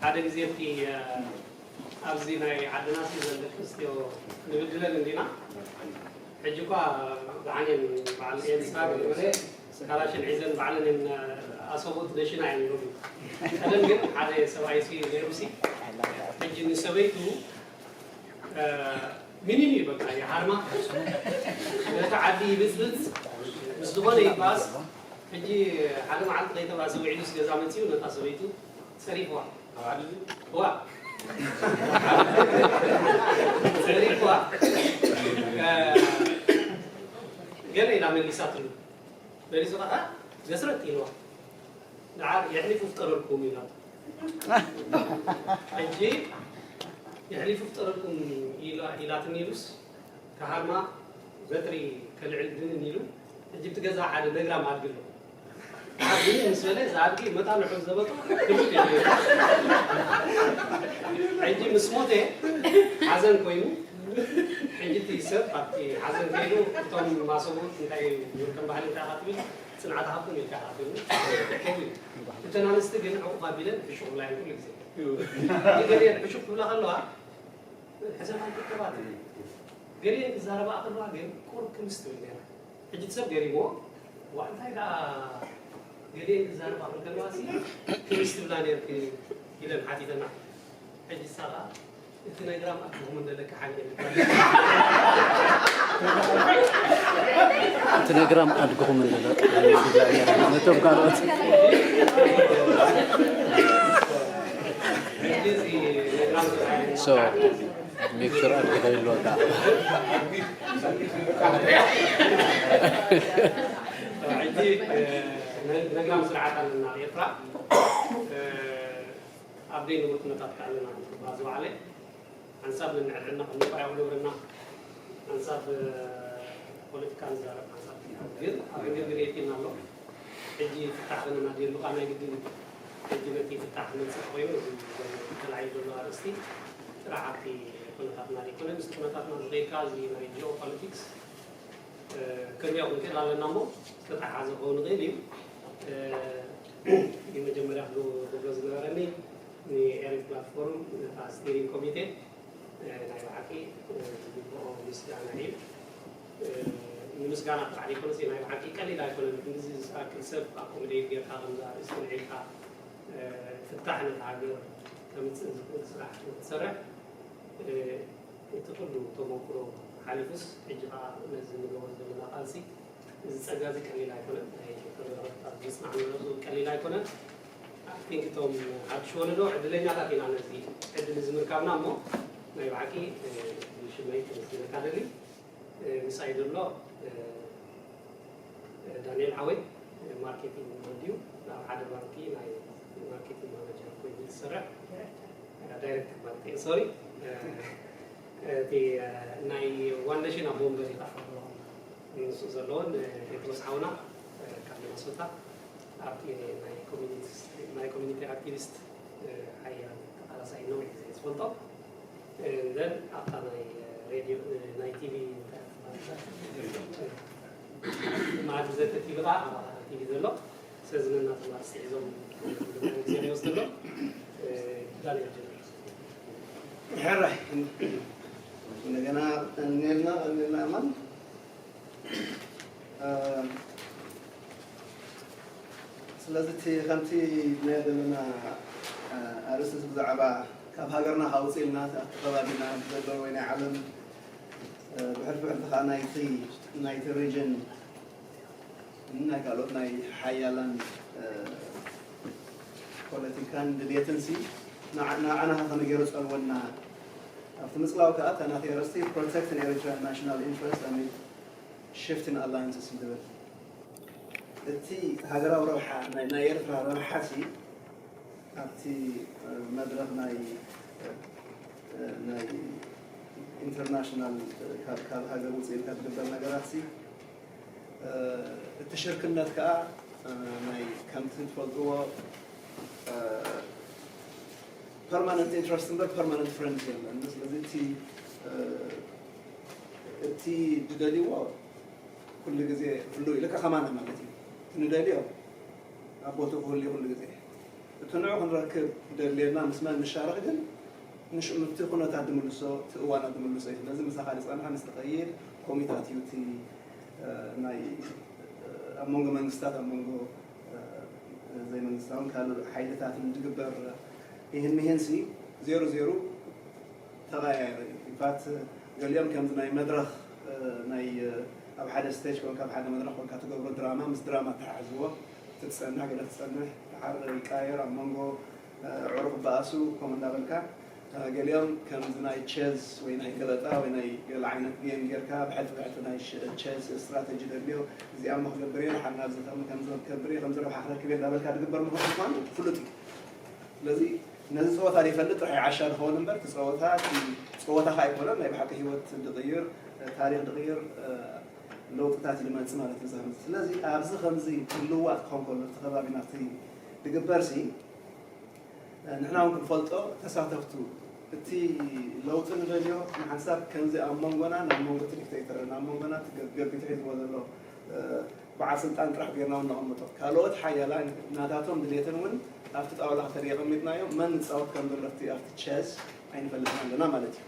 ሓደ ግዜ እቲ ኣብዚ ናይ ዓድና ሲ ዘን ደቂ ኣንስትዮ ንብድለን እንዲና። ሕጂ እኳ ብዓኔን በዓል ኤልሳ ገለ ካላሽን ሒዘን ባዕለን እየን ኣሰቦት ደሽና እየን ይብሉ። ቀደም ግን ሓደ ሰብኣይ ሲ ነይሩ ሲ ሕጂ ንሰበይቱ ሚኒን እዩ በቃ ይሃርማ ነቲ ዓዲ ይብፅብፅ ምስ ዝኾነ ይባስ። ሕጂ ሓደ መዓልቲ ከይተባእሰ ውዒሉስ ገዛ መፂኡ ነታ ሰበይቱ ፀሪፍዋ። ዋ ፀሪፍዋ። ገለ ኢላ መሊሳትሉ። መሊሱ ከዓ ገስረጥ ኢልዋ። ደሓር የሕሊፉ ፍጠረልኩም ኢላቶ። ሕጂ የሕሊፉ ፍጠረልኩም ኢላትኒ ኢሉስ፣ ከሃርማ በትሪ ከልዕል ድንን ኢሉ። ሕጂ ብቲ ገዛ ሓደ ነግራም ኣድጊ ኣሎ። ደሓር ድንን ምስ በለ፣ እዚ ኣድጊ መጣንሑ ዘበጦ ክብል እዩ። ሕጂ ምስ ሞተ ሓዘን ኮይኑ፣ ሕጂ እቲ ሰብ ኣብቲ ሓዘን ከይዱ፣ እቶም ማሰቡ እንታይ እዩ፣ ከም ባህሊ እንታይ ኢኻ ትብል፣ ጽንዓት ሃብኩም ኢልካ ኢኻ ትብል። ከምኡ እዩ። እተን ኣንስቲ ግን ዕቑብ ኣቢለን ሕሹኽ ብላ እየን ኩሉ ግዜ። ገሊአን ሕሹኽ ክብላ ከለዋ፣ ሕሰብ ኣይትከባት። ገሊአን ክዛረባ ከለዋ ግን ቁሩብ ክምስ ትብል ነይራ። ሕጂ እቲ ሰብ ገሪምዎ፣ "ዋእ፣ እንታይ ደኣ ገሊአን ክዛረባ ከለዋ ሲ ክምስ ትብላ ነይርኪ?" ኢለን ሓቲተና። ሕጂ ንሳ ከኣ፣ "እቲ ነግራም ኣድግኹም እንደለካ ሓቂ የለን." እቲ ነግራም ኣድግኹም እንደለካ ሓቂ የለን። ነቶም ካልኦት። ሕጂ እዚ ነግራም ዝረኣየኒ so make sure ኣድጊ ከይህልወካ። ሕጂ፣ እ፣ ነ-፣ ነግራም ስርዓት ኣለና ኣብ ኤርትራ። እ፣ ኣብ ደይ ንቡር ኩነታት ከኣ ኣለና። ባዚ ባዕለ ሓንሳብ ነንሕድሕድና ክንፋያ ክገብረና፣ ሓንሳብ፣ እ፣ ፖለቲካ ንዛረብ፣ ሓንሳብ ግን ኣብ ግርግር የእቲና ኣሎ። ሕጂ ፍታሕ ክንናድየሉ ከኣ ናይ ግድን እዩ። ሕጂ ነቲ ፍታሕ ክመጽእ ኮይኑ፣ እዚ ተላዒሉ ዘሎ ኣርእስቲ ጥራሕ ኣብቲ ኩነታትና ዘይኮነ፣ ምስቲ ኩነታትና ዝኸይድካ፣ እዚ ናይ ጂኦፖለቲክስ፣ እ፣ ክንሪኦ ክንክእል ኣለና እሞ፣ ዝተተሓሓዘ ክኸውን ይኽእል እዩ። እ፣ መጀመርያ ክብ-፣ ክብሎ ዝነበረኒ፣ ንኤሪክ ፕላትፎርም፣ ነታ ስቲሪንግ ኮሚቴ፣ እ፣ ናይ ብሓቂ፣ እ፣ ዝግብኦ ምስጋና እዩ። እ፣ ንምስጋና ጥራሕ ዘይኮነስ፣ ናይ ብሓቂ ቀሊል ኣይኮነን። ክንድዚ ዝኣክል ሰብ ኣኮሞዴት ጌርካ፣ ከምዚ ኣርእስቲ ኣልዒልካ፣ እ፣ ፍታሕ ነታ ሃገር ከምጽእ ዝኽእል ስራሕ ክትሰርሕ፣ እ፣ እቲ ኩሉ ተመኩሮ ሓሊፉስ፣ ሕጂ ኸኣ ነዚ ንገብሮ ዘለና ቃልሲ፣ እዚ ጸጋ እዚ ቀሊል ኣይኮነን። ናይ ዶክተር በረኸት ኣብ ዝጽናዕናዮ ቀሊል ኣይኮነን። I think እቶም ሓድሽ ወለዶ ዕድለኛታት ኢና ነዚ ዕድል እዚ ምርካብና እሞ፣ ናይ ብሓቂ፣ እ፣ ንሽመይ ከመስግነካ ደሊ። እ፣ ምሳይ ዘሎ፣ እ፣ እ፣ ዳንኤል ሓወይ፣ እ፣ ማርኬቲንግ ወዲኡ ናብ ሓደ ባንኪ ናይ ማርኬቲንግ ማናጀር ኮይኑ ዝሰርሕ፣ እ፣ ዳይሬክተር ማለት እዩ፣ ሶሪ። እ፣ እቲ፣ እ፣ ናይ ዋን ኔሽን ኣቦ ወንበር እዩ። ንሱ ዘለዎን፣ እ፣ ጴጥሮስ ሓውና፣ እ፣ ካብ ሚነሶታ ኣብቲ ናይ ኮሚኒቲ፣ ናይ ኮሚኒቲ ኣክቲቪስት፣ እ፣ ሓያል ተቓላሳይ ነዊሕ ግዜ ዝፈልጦ። And then ኣብታ ናይ ሬድዮ፣ እ፣ ናይ ቲቪ እንታይ ትበሃል? መኣዲ ዘተ ቲቪ ኸዓ ኣብ ኣኻል ቲቪ ዘሎ። ስለዚ ነናቶም ኣርእስቲ ሒዞም ግዜ ይወስድ ኣሎ። እ፣ ዳንኤል ጀምር። ሕራይ። እንደገና ቀኒልና፣ ቀኒልና እማን። እ፣ ስለዚ እቲ ከምቲ ናይ ዘለና፣ እ፣ ኣርእስቲ እዚ ብዛዕባ ካብ ሃገርና ካውፅእ ኢልና ኣብቲ ከባቢና ዘሎ ወይ ናይ ዓለም፣ እ፣ ብሕልፊ ሕልፊ ከዓ ናይቲ፣ ናይቲ ሪጅን ናይ ካልኦት ናይ ሓያላን፣ እ፣ ፖለቲካን ድልየትን ሲ ንዓ-፣ ንዓና ከመይ ገይሩ ጸልወና? ኣብቲ ምጽላው ከኣ እታ ናተይ ኣርእስቲ Protect an Eritrean National Interest amid Shift in Alliances እዩ ዝብል። እቲ ሃገራዊ ረብሓ ናይ፣ ናይ ኤርትራ ረብሓ ሲ ኣብቲ፣ እ፣ መድረኽ ናይ፣ እ፣ ናይ ኢንተርናሽናል፣ እ፣ ካብ፣ ካብ ሃገር ውጽእ ኢልካ ዝግበር ነገራት ሲ፣ እ፣ እቲ ሽርክነት ከኣ፣ እ፣ ናይ ከምቲ ትፈልጥዎ፣ እ፣ ፐርማነንት ኢንትረስት እምበር ፐርማነንት ፍሬንድ የለን። ስለዚ እቲ፣ እ፣ እቲ ዝደልይዎ ኩሉ ግዜ ህልው ኢሉ ከማና ማለት እዩ። እቲ ንደልዮ ኣብ ቦትኡ ክህሉ ኩሉ ግዜ። እቲ ንዑ ክንረክብ ደድልየና ምስ መን ንሻረኽ ግን ንሽ-፣ ኑቲ ኩነታት ዝምልሶ፣ እቲ እዋናት ዝምልሶ እዩ። ስለዚ ምሳኻ ዝጸንሐ ምስ ትኸይድ ኮሚታት እዩ እቲ፣ እ፣ ናይ፣ እ፣ ኣብ መንጎ መንግስታት፣ ኣብ መንጎ፣ እ፣ ዘይመንግስታውን ካልእ ሓይልታትን ዝግበር ይህን ይህንሲ ዜሮ ዜሮ ተቐያየረ እዩ። ኢንፋክት ገሊኦም ከምዚ ናይ መድረኽ፣ እ፣ ናይ፣ እ፣ ኣብ ሓደ ስቴጅ ኮንካ፣ ኣብ ሓደ መድረኽ ኮንካ ትገብሮ ድራማ ምስ ድራማ ተሓሕዝዎ ትጸንሕ፣ ገለ ትጸንሕ፣ ድሓር ይቃየር፣ ኣብ መንጎ፣ እ፣ ኣዕሩኽ በኣሱ ከምኡ እንዳበልካ፣ እ፣ ገሊኦም ከምዚ ናይ ቸዝ ወይ ናይ ገበጣ ወይ ናይ ገለ ዓይነት ጌም ጌርካ ብሕልፊ ብሕልፊ ናይ ሸ-፣ ቸዝ ስትራተጂ ደልዮ፣ እዚኣ እሞ ክገብር እየ፣ ድሓር ናብዚ ከም-፣ ከምዚ ክገብር እየ፣ ከምዚ ረብሓ ክረክብ እየ እንዳበልካ ዝግበር ምዃኑ ፍሉጥ እዩ። ስለዚ ነዚ ጸወታ ዘይፈልጥ ጥራሕ እዩ ዓሻ ዝኸውን እምበር፣ እቲ ጸወታ፣ እቲ ጸወታኻ ኣይኮነን፣ ናይ ብሓቂ ህይወት ዝቕይር፣ ታሪኽ ዝቕይር፣ እ፣ ለውጥታት እዩ ዝመጽእ ማለት እዩ። ስለዚ ኣብዚ ከምዚ ምልውዋጥ ክኸውን ከሎ፣ እቲ ከባቢና እቲ ዝግበር ሲ፣ እ፣ ንሕና እውን ክንፈልጦ ተሳተፍቱ፣ እቲ ለውጢ ንደልዮ ንሓንሳብ ከምዚ ኣብ መንጎና፣ ናብ መንጎ እቲ ዲክቴተር፣ ናብ መንጎና እቲ ገ-፣ ገቢቱ ሒዝዎ ዘሎ፣ እ፣ በዓል ስልጣን ጥራሕ ጌርና እውን ነቐምጦ። ካልኦት ሓያላን ናታቶም ድሌትን እውን ኣብቲ ጣውላ ከተደየቐሚጥናዮ መን ንጻወት ከም ዘሎ ኣብቲ፣ ኣብቲ ቸስ ኣይንፈልጥን ኣለና ማለት እዩ።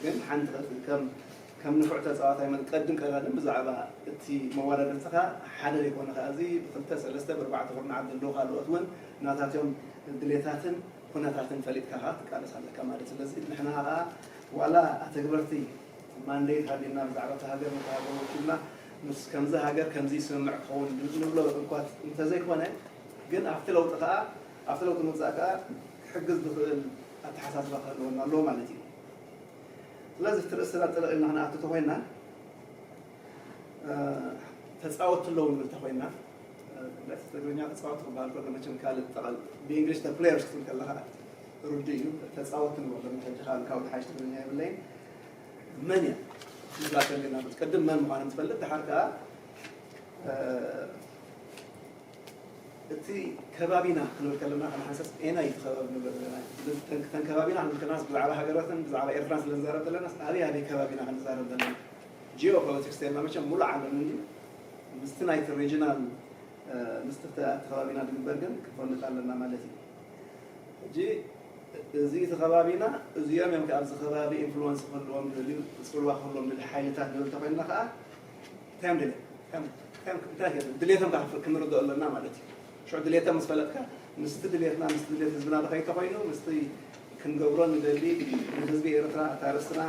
ግን ሓንቲ ከም፣ ከም ንፉዕ ተጻዋታይ መን ቀድም ቀዳድም ብዛዕባ እቲ መወዳድርትኻ ሓደ ዘይኮነ ከኣ እዚ ብክልተ ሰለስተ ብኣርባዕተ ኩርናዓት ዘለዉ ካልኦት እውን ናታቶም ድሌታትን ኩነታትን ፈሊጥካ ከኣ ትቃለስ ኣለካ ማለት እዩ። ስለዚ ንሕና ከኣ ዋላ ኣተግበርቲ ማንዴት ሃሊና ብዛዕባ እታ ሃገር ነታ ሃገር ወኪልና ምስ ከምዚ ሃገር ከምዚ ይስምምዕ ክኸውን ንብሎ እንኳ እንተዘይኮነ፣ ግን ኣብቲ ለውጢ ከኣ፣ ኣብቲ ለውጢ ምውጻእ ከኣ ክሕግዝ ዝኽእል ኣተሓሳስባ ክህልወና ኣለዎ ማለት እዩ። ስለዚ እቲ ርእስና ጥልቕ ኢልና ክንኣቱ ተኾይንና፣ እ፣ ተጻወትቲ ኣለዉ ንብል ተኾይንና፣ እ፣ ብልዕቲ ትግርኛ ተጻወትቲ ክበሃል ከሎ መቸም ካልእ ጠቐል-፣ ብእንግሊሽ ተ ፕሌየርስ ክትብል ከለኻ ርዱእ እዩ። ተጻወትቲ ንብሎም ሕጂ ካብ፣ ካብ ዝሓይሽ ትግርኛ የብለይን። መን እያ ንብላ ተሊና፣ ቅድም መን ምዃኖም ትፈልጥ፣ ድሓር ከኣ፣ እ፣ እቲ ከባቢና ክንብል ከለና፣ ከም ሓንሳብ ኤና እዩ እቲ ከባቢ ንብል ዘለና። እተን፣ እተን ከባቢና ክንብል ከለና ብዛዕባ ሃገራትን ብዛዕባ ኤርትራን ስለ ንዛረብ ዘለና፣ ኣበይ ኣበይ ከባቢና ክንዛረብ ዘለና? ጂኦ ፖለቲክስ ተልና መቸም ሙሉእ ዓለም እንዲ ምስቲ ናይቲ ሪጅናል፣ እ፣ ምስቲ ኣብቲ ከባቢና ዝግበር ግን ክፈልጥ ኣለና ማለት እዩ። ሕጂ እዚ እቲ ከባቢና እዚኦም እዮም ከኣ ኣብዚ ከባቢ ኢንፍሉወንስ ክህልዎም ዝደልዩ፣ ጽልዋ ክህልዎም ዝደልዩ ሓይልታት ንብል እንተኾይንና ከኣ እንታይ እዮም ደልዮም? እንታይ እዮም፣ እንታይ እዮም፣ እንታይ እዮም ድሌቶም ከኣ ክንርድኦ ኣለና ማለት እዩ። ሽዑ ድሌቶም ምስ ፈለጥካ ምስቲ ድሌትና፣ ምስቲ ድሌት ህዝብና ዶ ከይተኾይኑ፣ ምስቲ ክንገብሮ ንደሊ ንህዝቢ ኤርትራ፣ እታ ርእስና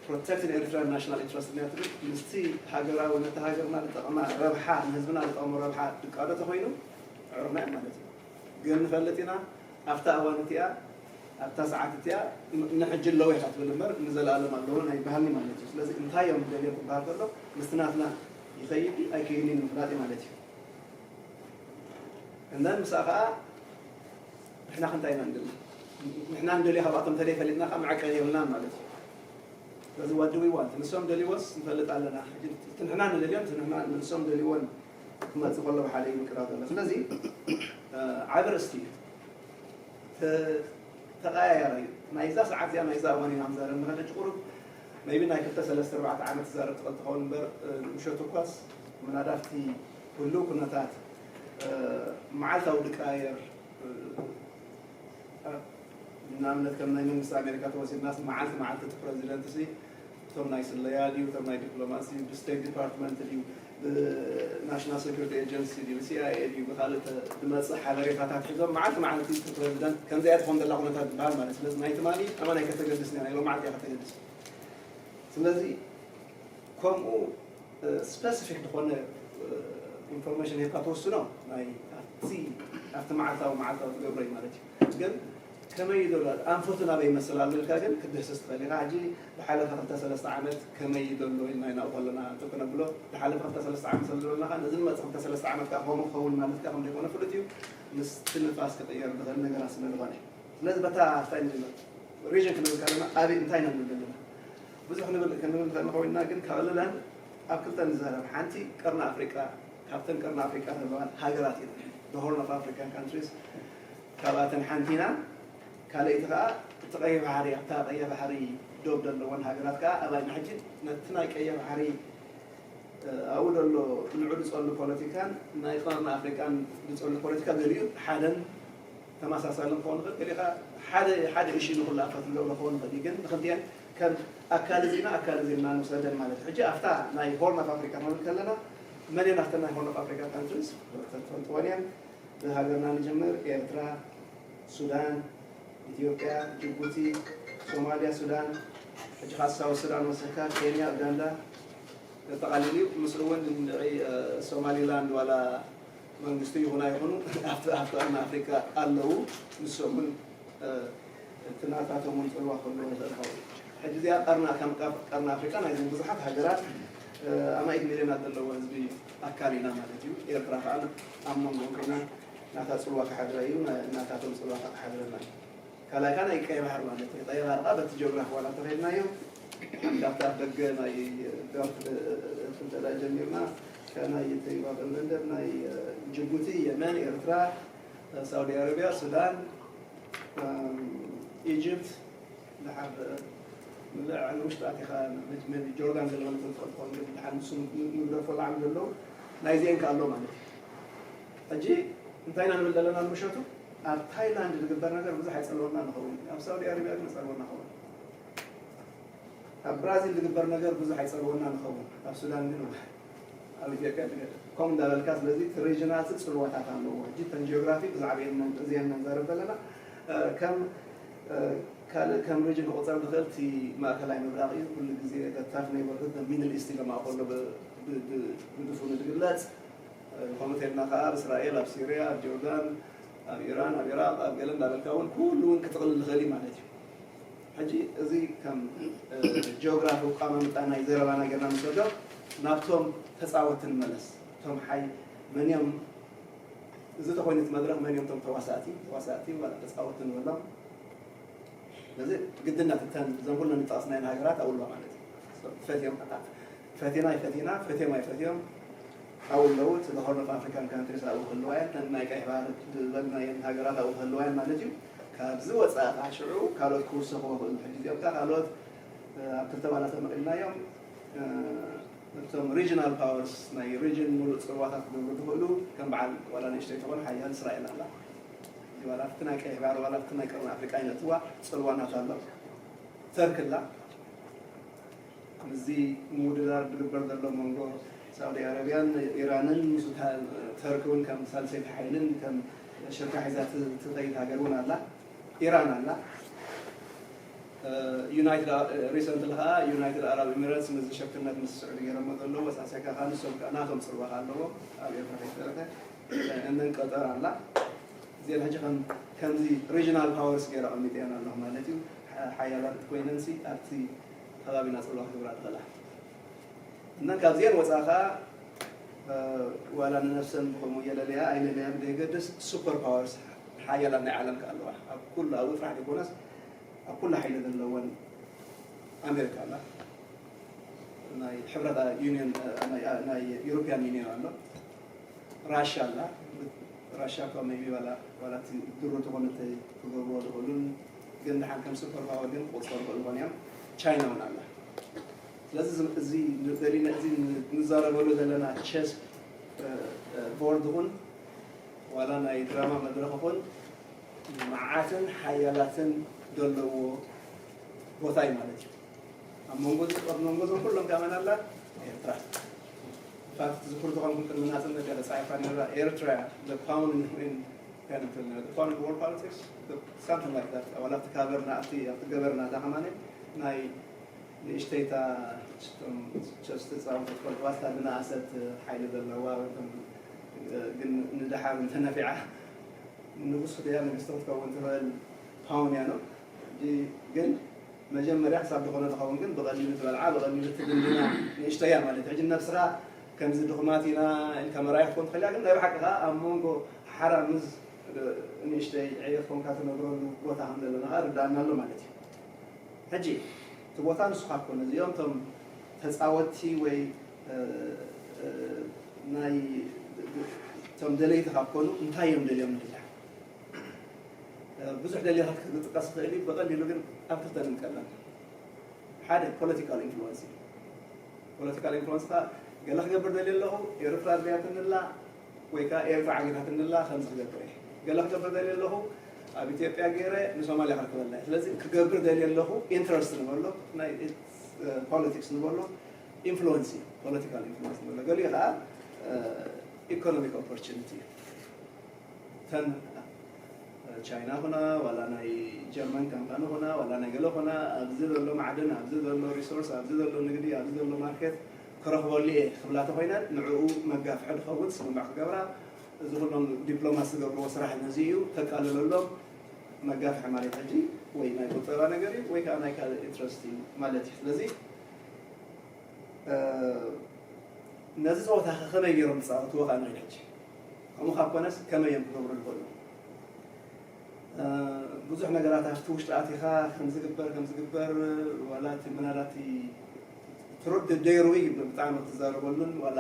ፕሮቴክት ኤርትራ ናሽናል ኢንትረስት እያ ትብል፣ ምስቲ ሃገራዊ፣ ነቲ ሃገርና ዝጠቕማ ረብሓ፣ ንህዝብና ዝጠቕሞ ረብሓ ድቃዶ ተኾይኑ፣ ኣዕሩኽና እዮም ማለት እዩ። ግን ንፈልጥ ኢና፣ ኣብታ እዋን እቲኣ፣ ኣብታ ሰዓት እቲኣ፣ ን-፣ ንሕጂ ኣለዉ ኢኻ ትብል እምበር፣ ንዘለኣለም ኣለዉ ኣይበሃልኒ ማለት እዩ። ስለዚ እንታይ እዮም ደልዮም ክበሃል ከሎ፣ ምስቲ ናትና ይኸይድ ድዩ ኣይከይድን እዩ ንምፍላጥ እዩ ማለት እዩ። And then ምሳኣ ኸዓ ንሕና ክንታይ ኢና ንደሊ? ንሕና ንደልዮ ካብኣቶም እንተዘይፈሊጥና ኸዓ መዐቀኒ የብልናን ማለት እዩ። ስለዚ what do we want? ንሶም ደልይዎስ ንፈልጥ ኣለና። ሕጂ እቲ ንሕና ንደልዮን እቲ ንሕና፣ ንሶም ደልይዎን ክመጽእ ከሎ ብሓደ እዩ ምቅራብ ዘሎ። ስለዚ፣ እ፣ ዓቢ ርእስቲ እዩ። ተ-፣ ተቐያያሪ እዩ። ናይዛ ሰዓት እዚኣ፣ ናይዛ እዋን ኢና ክንዛረብ ንኽእል። ሕጂ ቁሩብ maybe ናይ ክልተ፣ ሰለስተ፣ ኣርባዕተ ዓመት ትዛረብ ትኽእል ትኸውን እምበር፣ እ፣ ምሸት እኳስ ምናዳፍቲ ህሉው ኩነታት፣ እ፣ መዓልታዊ ዝቀያየር፣ እ፣ ንኣብነት ከም ናይ መንግስቲ ኣሜሪካ ተወሲድናስ መዓልቲ መዓልቲ እቲ ፕረዚደንት ሲ እቶም ናይ ስለያ ድዩ፣ እቶም ናይ ዲፕሎማሲ፣ ብስቴት ዲፓርትመንት ድዩ፣ ብናሽናል ሴኩሪቲ ኤጀንሲ ድዩ፣ ብሲ ኣይ ኤ ድዩ፣ ብካልእ ተ-፣ ዝመጽእ ሓበሬታታት ሒዞም መዓልቲ መዓልቲ እቲ ፕረዚደንት ከምዚኣ ትኾን ዘላ ኩነታት ዝበሃል ማለት። ስለዚ ናይ ትማሊ ኣማን ኣይከተገድስን እያ፣ ናይ ሎማዓንቲ እያ ከተገድስ። ስለዚ ከምኡ፣ እ፣ ስፐሲፊክ ዝኾነ፣ እ፣ ኢንፎርሜሽን ሂብካ ትወስኖ ናይ ኣብቲ፣ ኣብቲ መዓልታዊ፣ መዓልታዊ ትገብሮ እዩ ማለት እዩ። ግን ከመይ እዩ ዘሎ? ኣንፈቱ ናበይ ይመስል ኣሎ ኢልካ ግን ክትድህስስ ትኽእል ኢኻ። ሕጂ ዝሓለፈ ክልተ ሰለስተ ዓመት ከመይ እዩ ዘሎ ኢልና ኢና ከለና እንተኮነ ብሎ፣ ዝሓለፈ ክልተ ሰለስተ ዓመት ስለ ዝበልና ኸዓ፣ ነዚ ዝመጽእ ክልተ ሰለስተ ዓመት ከኣ ከምኡ ክኸውን ማለት ከኣ ከም ዘይኮነ ፍሉጥ እዩ። ምስቲ ንፋስ ክቕየር ዝኽእል ነገራት ስለ ዝኾነ። ስለዚ በታ እንታይ ንብል ሪጅን ክንብል ከለና ኣበይ እንታይ ኢና ንብል ዘለና? ብዙሕ ንብል ክንብል ንኽእል ንኸውን ኢና፣ ግን ከቕልለን ኣብ ክልተ ንዛረብ። ሓንቲ ቀርኒ ኣፍሪቃ፣ ካብተን ቀርኒ ኣፍሪቃ ዘለዋ ሃገራት ኢና። The Horn of African countries ካብኣተን ሓንቲ ኢና። ካልኣይቲ ከኣ እቲ ቀይሕ ባሕሪ፣ ኣብታ ቀይሕ ባሕሪ ዶብ ዘለወን ሃገራት ከኣ ኣባይና። ሕጂ ነቲ ናይ ቀይሕ ባሕሪ፣ እ፣ ኣብኡ ዘሎ ንዑ ዝጸሉ ፖለቲካን ናይ ቀርኒ ኣፍሪቃን ዝጸሉ ፖለቲካ ገሊኡ ሓደን ተመሳሳሊ ክኸውን ይኽእል፣ ገሊኻ ሓደ ሓደ እሺ ንኹሉ ኣፈት ንገብሮ ክኸውን ይኽእል እዩ። ግን ንክልቲአን ከም ኣካል እዚና ኣካል እዚና ንውሰደን ማለት እዩ። ሕጂ ኣብታ ናይ ሆርን ኦፍ ኣፍሪካ ክንብል ከለና መን እየን ኣብተን ናይ ሆርን ኦፍ ኣፍሪካ ካንትሪስ? ትፈልጥወን እየን። ብሃገርና ንጀምር፣ ኤርትራ፣ ሱዳን፣ ኢትዮጵያ፣ ጅቡቲ፣ ሶማልያ፣ ሱዳን፣ ሕጂ ካብ ሳውት ሱዳን ወሰካ፣ ኬንያ፣ ኡጋንዳ፣ የጠቓልል እዩ። ምስኡ እውን ሶማሊላንድ ዋላ መንግስቲ ይኹን ኣይኹኑ ኣብቲ ኣብቲ ቀርኒ ኣፍሪካ ኣለዉ። ንሶም እውን እቲ ናታቶም እውን ፅልዋ ክህልዎ ይኽእል ይኸውን። ሕጂ እዚኣ ቀርኒ ከም ቀርኒ ኣፍሪካ ናይዘን ብዙሓት ሃገራት ኣማኢት ሚልዮናት ዘለዎ ህዝቢ ኣካል ኢና ማለት እዩ። ኤርትራ ከዓ ኣብ መንጎ ኮይና ናታ ፅልዋ ክሓድራ እዩ፣ ናታቶም ፅልዋ ከዓ ክሓድረና እዩ። ካልኣይ ከዓ ናይ ቀይ ባሕሪ ማለት እዩ። ቀይ ባሕሪ ከዓ በቲ ጂኦግራፊ ዋላ እንተኸይድናዮ ሓንቲ ኣብቲ ኣፍ ደገ ናይ ጋልፍ ክንተላ ጀሚርና ከናይ ተይባበል መንደብ ናይ ጅቡቲ፣ የመን፣ ኤርትራ፣ ሳውዲ ኣረቢያ፣ ሱዳን፣ ኢጅፕት፣ ድሓር ምልዕ ንውሽጢ ኣቲኻ ጆርዳን ዘለውን ትፈልጥ ትኸውን፣ ግን ድሓር ንሱ ምግደፎ ላዕሊ ዘለዉ ናይዚአን ከ ኣሎ ማለት እዩ። ሕጂ እንታይ ኢና ንብል ዘለና ንምሸቱ? ኣብ ታይላንድ ዝግበር ነገር ብዙሕ ኣይጸልወና ንኸውን፣ ኣብ ሳውዲ ኣረቢያ ግን ይጸልወና ኸውን። ኣብ ብራዚል ዝግበር ነገር ብዙሕ ኣይጸልወና ንኸውን፣ ኣብ ሱዳን ግን ብዙሕ፣ ኣብ ኢትዮጵያ ግን ከምኡ እንዳበልካ። ስለዚ እቲ ሬጅናል ጽልዋታት ኣለዎ። ሕጂ ተን ጂኦግራፊ ብዛዕባ እዚአን ንዛረብ ዘለና ከም ካልእ ከም ሪጅን ክቑጸር ዝኽእል እቲ ማእከላይ ምብራቕ እዩ። ኩሉ ግዜ the tough neighborhood፣ the middle east ኢሎም ኣኮሎ ብድፉኑ ዝግለጽ። ከምኡ ተልና ከዓ ኣብ እስራኤል፣ ኣብ ሲርያ፣ ኣብ ጆርዳን፣ ኣብ ኢራን፣ ኣብ ኢራቕ፣ ኣብ ገለ እንዳበልካ እውን ኩሉ እውን ክጥቕልል ዝኽእል እዩ ማለት እዩ። ሕጂ እዚ ከም ጂኦግራፊ ኣቋማምጣ ናይ ዘረባና ጌርና ንሰዶ ናብቶም ተፃወትቲ ንመለስ። እቶም ሓይ መን እዮም? እዚ ተኮይኑ እቲ መድረክ መን እዮም እቶም ተዋሳእቲ? ተዋሳእቲ ዋላ ተፃወትቲ ንበሎም። ስለዚ ግድነት እተን እዘን ኩለን ዝጠቐስናየን ሃገራት ኣብኡ ኣለዋ ማለት እዩ። ፈትዮም ፈቲና ኣይፈቲና፣ ፈትዮም ኣይፈትዮም ኣብኡ ኣለዉ። እቲ ሆርን ኦፍ ኣፍሪካን ካንትሪስ ኣብኡ ክህልዋ እየን። እተን ናይ ቀይሕ ባህሪ ዝበልናየን ሃገራት ኣብኡ ክህልዋ እየን ማለት እዩ። ካብዚ ወፃኢ ከዓ ሽዑ ካልኦት ክውሰኽዎ ክእሉ። ሕጂ እዚኦም ከዓ ካልኦት ኣብ ክልተ ዋላ ተመቒልናዮም እቶም ሪጅናል ፓወርስ ናይ ሪጅን ሙሉእ ፅልዋታት ክገብሩ ዝኽእሉ ከም በዓል ዋላ ንእሽተይ ትኾን ሓያል እስራኤል ኣላ። ዋላ ኣብቲ ናይ ቀይሕ ባሕሪ ዋላ ኣብቲ ናይ ቀርኒ ኣፍሪቃ ይነእትዋ ፅልዋናት ኣሎ። ተርክ ኣላ። ምስዚ ምውድዳር ዝግበር ዘሎ መንጎ ሳውዲ ኣረቢያን ኢራንን ምስ ተርክ እውን ከም ሳልሰይቲ ሓይልን ከም ሽርካ ሒዛ ትኸይድ ሃገር እውን ኣላ። ኢራን ኣላ። ዩናይትድ ሪሰንትሊ ከዓ ዩናይትድ ኣረብ ኤሚሬትስ ምስዚ ሽርክነት ምስ ስዑዲ ገይሮሞ ዘለዉ ወሳሰካ ከዓ ንሶም ከዓ ናቶም ፅልዋ ኣለዎም ኣብ ኤርትራ ከይተረፈ። እነን ቀጠር ኣላ። እዚአን ሕጂ ከም ከምዚ ሪጅናል ፓወርስ ገይረ ኣቐሚጠን ኣለኹ ማለት እዩ። ሓያላት ኮይነንሲ ኣብቲ ከባቢና ፅልዋ ክገብራ ዝኽእላ። እና ካብዚአን ወፃኢ ከዓ ዋላ ንነፍሰን ብከምኡ የለለያ ኣይለለያ ብደይገድስ ሱፐር ፓወርስ ሓያላት ናይ ዓለም ከ ኣለዋ ኣብ ኩሉ ኣብኡ ጥራሕ ዘይኮነስ ኣብ ኩሉ ሓይሊ ዘለወን ኣሜሪካ ኣላ ናይ ሕብረት ዩኒየን ናይ ዩሮፒያን ዩኒየን ኣሎ ራሻ ኣላ ራሻ እኳ maybe ዋላ ዋላ እቲ ድሮ ዝኾነ ክገብርዎ ዝኽእሉን ግን ድሓን ከም ሱፐር ፓወር ግን ክቆፀሩ ክኽእሉ ኾን እዮም ቻይና እውን ኣላ ስለዚ እዚ ደሊና እዚ ንዛረበሉ ዘለና ቸስ ቦርድ ኹን ዋላ ናይ ድራማ መድረኽ ኹን መዓትን ሓያላትን ዘለዎ ቦታ እዩ ማለት እዩ ኣብ መንጎ ኣብ መንጎ ዞም ኩሎም ከመን ኣላ ኤርትራ ፋክት ዝኽሩ ዝኾንኩም ቅድሚ ናፅነት እያ ተፃሒፋ ነራ ኤርትራ the pound in in kind of the pound in world politics something like that ዋላ ኣብቲ ካቨርና ኣብቲ ኣብቲ ገበርና እዛ ከማን ናይ ንእሽተይታ ቸስ ትፃወት ትፈልጥዋ ስታ ዝነኣሰት ሓይሊ ዘለዋ ግን ንደሓር እንተነፊዓ ንጉስ ክትያ ንግስቲ ክትከውን ትኽእል ፓውን እያ ነው ግን መጀመርያ ክሳብ ዝኾነ ዝኸውን ግን ብቐሊሉ ትበልዓ ብቐሊሉ ትድንድና ንእሽተያ ማለት ሕጂ ነብስኻ ከምዚ ድኹማት ኢና ኢልካ መራያ ክትኮን ትኽእል ግን ናይ ብሓቂ ከዓ ኣብ መንጎ ሓራ ምስ ንእሽተይ ዕየት ኮንካ ትነብረሉ ቦታ ከም ዘለና ከዓ ርዳእና ኣሎ ማለት እዩ ሕጂ እቲ ቦታ ንስኻ ኮነ እዚኦም ቶም ተፃወትቲ ወይ ናይ ቶም ደለይቲ ካብ ኮኑ እንታይ እዮም ደልዮም ንድላ ብዙሕ ደልዮታት ክጥቀስ ይኽእል እዩ ብቐሊሉ ግን ኣብ ክልተ ንምቀለን ሓደ ፖለቲካል ኢንፍሉወንስ እዩ ፖለቲካል ኢንፍሉወንስ ካ ገለ ክገብር ደልየ ኣለኹ ኤርትራ ድልያትንላ ወይ ከዓ ኤርትራ ዓጊታትንላ ከምዚ ክገብር እየ ገለ ክገብር ደልየ ኣለኹ ኣብ ኢትዮጵያ ገይረ ንሶማልያ ከርክበላ እየ። ስለዚ ክገብር ደልየ ኣለኹ፣ ኢንትረስት ንበሎ፣ ናይ ፖለቲክስ ንበሎ፣ ኢንፍሉወንስ እዩ፣ ፖለቲካል ኢንፍሉወንስ ንበሎ። ገሊኡ ከዓ ኢኮኖሚክ ኦፖርቹኒቲ እዩ። ተን ቻይና ኹና ዋላ ናይ ጀርመን ካምፓኒ ኹና ዋላ ናይ ገለ ኹና ኣብዚ ዘሎ ማዕድን ኣብዚ ዘሎ ሪሶርስ ኣብዚ ዘሎ ንግዲ ኣብዚ ዘሎ ማርኬት ክረኽበሉ እየ ክብላ ተኾይነን ንዕኡ መጋፍሒ ዝኸውን ስምምዕ ክገብራ እዚ ኩሎም ዲፕሎማት ዝገብርዎ ስራሕ ነዚ እዩ። ተቃልለሎም መጋፍሒ ማለት ሕጂ ወይ ናይ ቁጠባ ነገር እዩ ወይ ከዓ ናይ ካልእ ኢንትረስት እዩ ማለት እዩ። ስለዚ ነዚ ፆታ ከመይ ገይሮም ዝፃወትዎ ከዓ ንርኢ ሕጂ። ከምኡ ካብ ኮነስ ከመይ እዮም ክገብሩ ዝኽእሉ? ብዙሕ ነገራት ኣብቲ ውሽጢ ኣቲኻ ከምዝግበር ከምዝግበር ዋላ እቲ ምናልባት ትሩድ ደይሩ ብጣዕሚ ክትዛረበሉን ዋላ